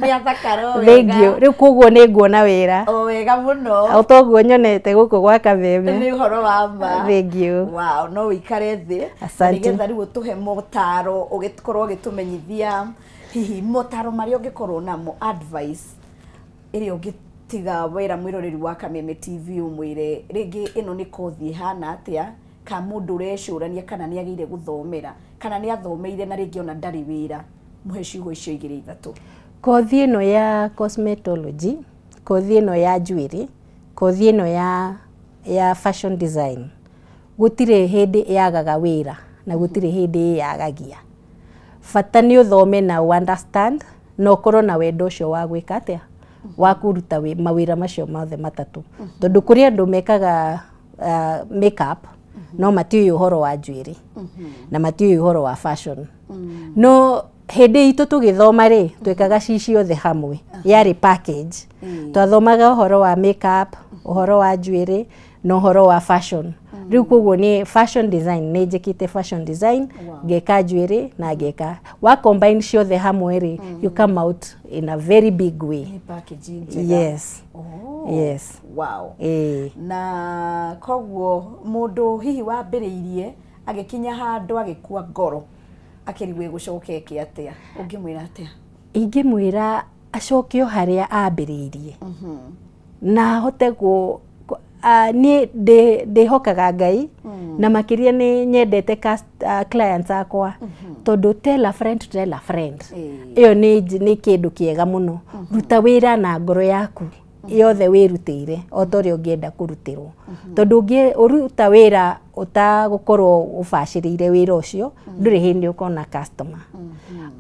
Nĩ athakara o Thank you. wega. Rĩu koguo nĩ nguona wĩra. O wega mũno. O toguo nyonete gũkũ gwa Kameme. Nĩ ũhoro wa ma. Thank you. Wow, no ũikare thĩ. Asante. Nĩgetha rĩu ũtũhe motaro, ũgĩkorwo ũgĩtũmenyithia hihi motaro marĩa ũngĩkorwo namo, advice ĩrĩa ũngĩtiga wera mwĩroreri wa Kameme TV ũmwĩre rĩngĩ ĩno nĩ kothi ĩhana atĩa, ka mũndũ ũrecũrania kana nĩ agĩire gũthomera kana nĩ athomeire na rĩngĩ ona ndarĩ wĩra, mũhe ciugo icio igĩrĩ ithatũ. Kothi ĩno ya cosmetology, kothi ĩno ya njuĩrĩ, kothi ĩno ya fashion design, gũtirĩ hĩndĩ yagaga wĩra na gũtirĩ hĩndĩ yagagia. Bata nĩ ũthome na ũ understand na ũkorwo na wendo ũcio wa gwĩka atĩa, wa kũruta mawĩra macio mothe matatũ. Tondũ kũrĩ andũ mekaga makeup no matiũĩ ũhoro wa njuĩrĩ na matiũĩ ũhoro wa fashion. No hĩndĩ itũ tũgĩthoma rĩ, twekaga ci ciothe hamwe, yarĩ package. Twathomaga ũhoro wa makeup, ũhoro wa njuĩrĩ na ũhoro wa fashion. Rĩu koguo nĩ fashion design, nĩ njĩkĩte fashion design, ngeka njuĩrĩ na ngeka wa combine ciothe hamwe rĩ, you come out in a very big way. Nĩ package njega. Yes. Oh. Yes. Wow. Ĩĩ. Na koguo mũndũ hihi wambĩrĩirie agĩkinya handũ agĩkua ngoro akĩrigwo ĩgũcoka ĩke atĩa, ũngĩmwĩra atĩa? Ingĩmwĩra acoke o harĩa ambĩrĩirie na ahote kũ niĩ ndĩhokaga Ngai na makĩria nĩ nyendete clients akwa, tondũ tell a friend to tell a friend, ĩyo nĩ kĩndũ kĩega mũno. Ruta wĩra na ngoro yaku yothe wĩrutĩire o ta ũrĩa ũngĩenda kũrutĩrwo, tondũ ũngĩ ũruta wĩra ũtagũkorwo ũbacĩrĩire wĩra ũcio, ndũrĩ hĩndĩ ũkona customer.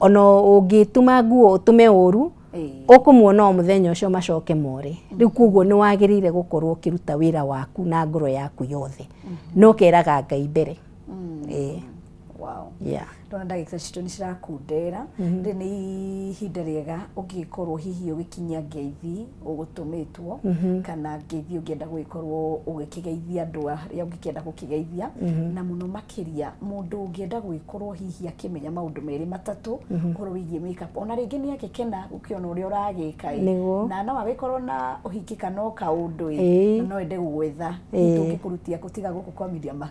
Ona ũngĩtuma nguo ũtume ũru, ũkũmuona o mũthenya ũcio macoke more. Rĩu koguo nĩ wagĩrĩire gũkorwo ũkĩruta wĩra waku na ngoro yaku yothe na ũkeraga Ngai mbere. Ĩĩ. Wow. Yeah. Ndona ndagĩka citũ nĩ cirakundera. Rĩ nĩ ihinda rĩega ũngĩkorwo hihi ũgĩkinyia ngeithi ũgũtũmĩtwo kana ngeithi ũngĩenda gũgĩkorwo ũgĩkĩgeithia andũ arĩa ũngĩkĩenda gũkĩgeithia, na mũno makĩria mũndũ ũngĩenda gũgĩkorwo hihi akĩmenya maũndũ merĩ matatũ ũhoro wĩgiĩ makeup, ona rĩngĩ nĩ agĩkena gũkĩona ũrĩa ũragĩka ĩ, na no agĩkorwo na ũhiki kana o kaũndũ ĩ, na no ende gũgwetha, tũngĩkũrutia kũtiga gũkũ kwa Media Max?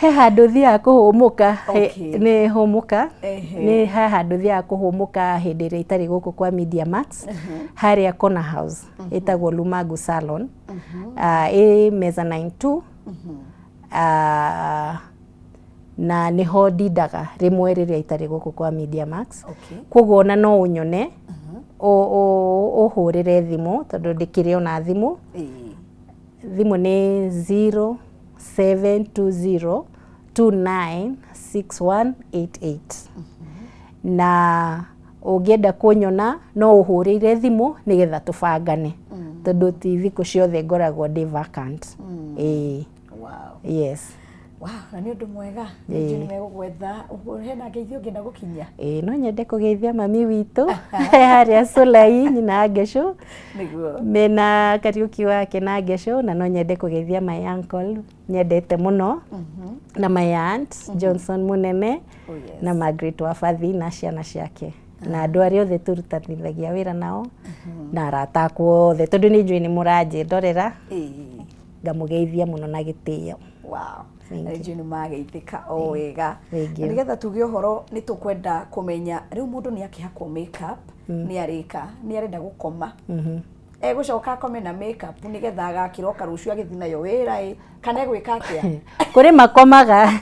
He handũ thiaga kũhũmũka, nĩ hũmũka, nĩ he handũ thiaga kũhũmũka hĩndĩ ĩrĩa itarĩ gũkũ kwa Media Max, harĩa Corner House, ĩtagwo Lumagu Salon, ĩ mezzanine 2, na nĩho ndindaga rĩmwe rĩrĩa itarĩ gũkũ kwa Media Max. Koguo ona no ũnyone, ũhũrĩre thimũ tondũ ndĩkĩrĩ ona thimũ. Thimũ nĩ 0720 296188, na ũngĩenda kũnyona no ũhũrĩire thimũ nĩgetha tũbangane, tondũ ti thikũ ciothe ngoragwo ndĩ vacant. Ĩĩ. Wow. Yes. Wow, na nĩ ũndũ mwega. Nĩ megũgwetha. Ũguo hena ngeithio ũngĩenda gũkinyia? Ĩĩ, no nyende kũgeithia mami witũ harĩa Sulai, nyina wa Ngecũ, mena Kariũki wake na Ngecũ, na no nyende kũgeithia my uncle nyendete mũno na my aunt Johnson Munene Oh, yes. na Margaret Wabathi na ciana ciake. Na andũ arĩa othe tũrutanithagia wĩra nao na arata akwa othe, tondũ nĩ njũĩ nĩ mũranjĩndorera, ngamũgeithia mũno na gĩtĩo. Wow. Thank you. Njũĩ nĩ mageithĩka o wega. Thank Na you. nĩgetha tuge ũhoro nĩ tũkwenda kũmenya rĩu mũndũ nĩ akĩhakwo makeup, nĩ arĩka nĩ arenda gũkoma, egũcoka akome na makeup nĩgetha agakĩroka rũciũ agĩthiĩ nayo wĩra ĩ kana egwĩka atĩa? Kũrĩ makomaga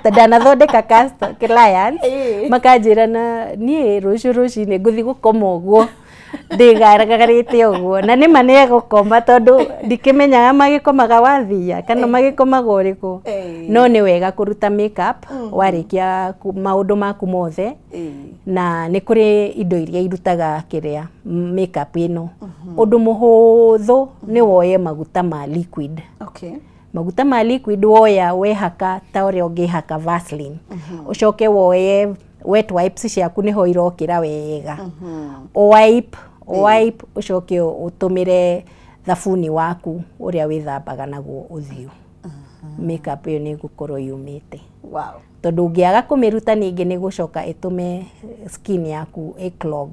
ta ndanathondeka clients Ĩĩ. makanjĩra na niĩ rũciũ rũcinĩ ngũthiĩ gũkoma ũguo ndĩgaragarĩte ũguo, na nĩma nĩ egũkoma tondũ ndikĩmenyaga magĩkomaga wathia kana magĩkomaga ũrĩkũ. Ĩĩ. No nĩ wega kũruta makeup warĩkia maũndũ maku mothe, na nĩ kũrĩ indo iria irutaga kĩrĩa makeup ĩno. Ũndũ mũhũthũ nĩ woye maguta ma liquid. Maguta ma liquid woya wehaka ta ũrĩa ũngĩhaka Vaseline, ũcoke woye wet wipes ciaku, nĩho irokĩra wega, wipe wipe, ũcoke ũtũmĩre thabuni waku ũrĩa wĩthambaga naguo ũthiũ, makeup ĩyo nĩ ĩgũkorwo yumĩte. Tondũ ũngĩaga kũmĩruta ningĩ nĩ gũcoka ĩtũme skin yaku ĩ clog,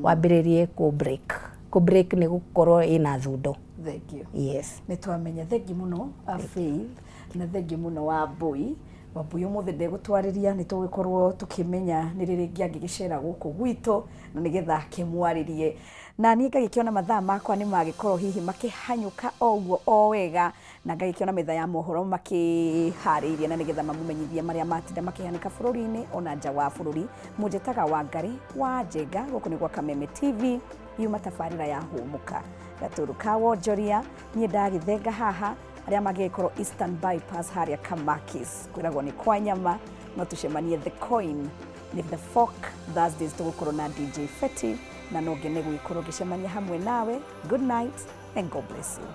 wambĩrĩrie kũ break. Kũ break nĩ gũkorwo ĩna thundo. Thank you. Yes. Nĩ twamenya. Thengi mũno Faith, na thengi mũno Wambui. Wambui ũmũthĩ ndegũtwarĩria, nĩ tũgũgĩkorwo tũkĩmenya nĩ rĩ rĩngĩ angĩgĩcera gũkũ gwitũ na nĩgetha akĩmwarĩrie. Na niĩ ngagĩkĩona mathaa makwa nĩ magĩkorwo hihi makĩhanyũka o ũguo o wega, na ngagĩkĩona metha ya mohoro makĩharĩirie na nĩgetha mamũmenyithie marĩa matinda makĩhanĩka bũrũri-inĩ ona nja wa bũrũri. Mũnjĩtaga Wangari wa Njenga, gũkũ nĩ gwa Kameme TV, yuma tabarĩra ya Hũmũka gatũrũ ka wonjoria. Niĩ ndagĩthenga haha arĩa mangĩgĩkorwo Eastern Bypass harĩa Kamakis, kwĩragwo nĩ kwa nyama, no tũcemanie The Coin nĩ The Fork Thursdays, tũgũkorwo na DJ Feti, na no ngene gũgĩkorwo ngĩcemania hamwe nawe. Good night and God bless you.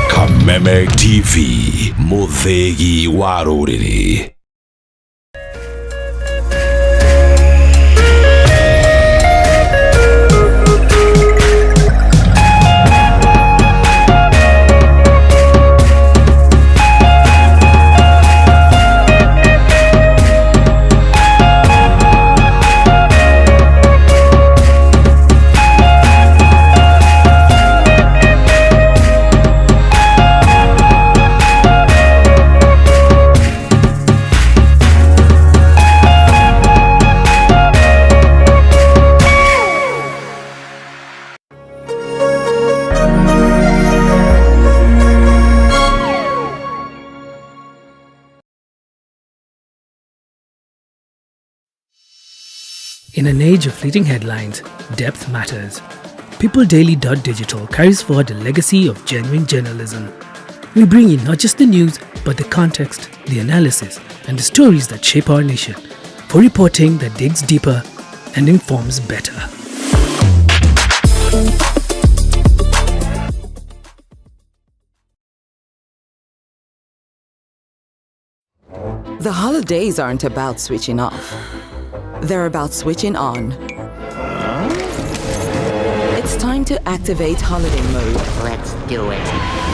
Kameme TV, mũthĩgi wa rũrĩrĩ. In an age of fleeting headlines, depth matters. PeopleDaily.digital carries forward a legacy of genuine journalism. We bring you not just the news, but the context, the analysis, and the stories that shape our nation, for reporting that digs deeper and informs better. The holidays aren't about switching off. They're about switching on. It's time to activate holiday mode. Let's do it.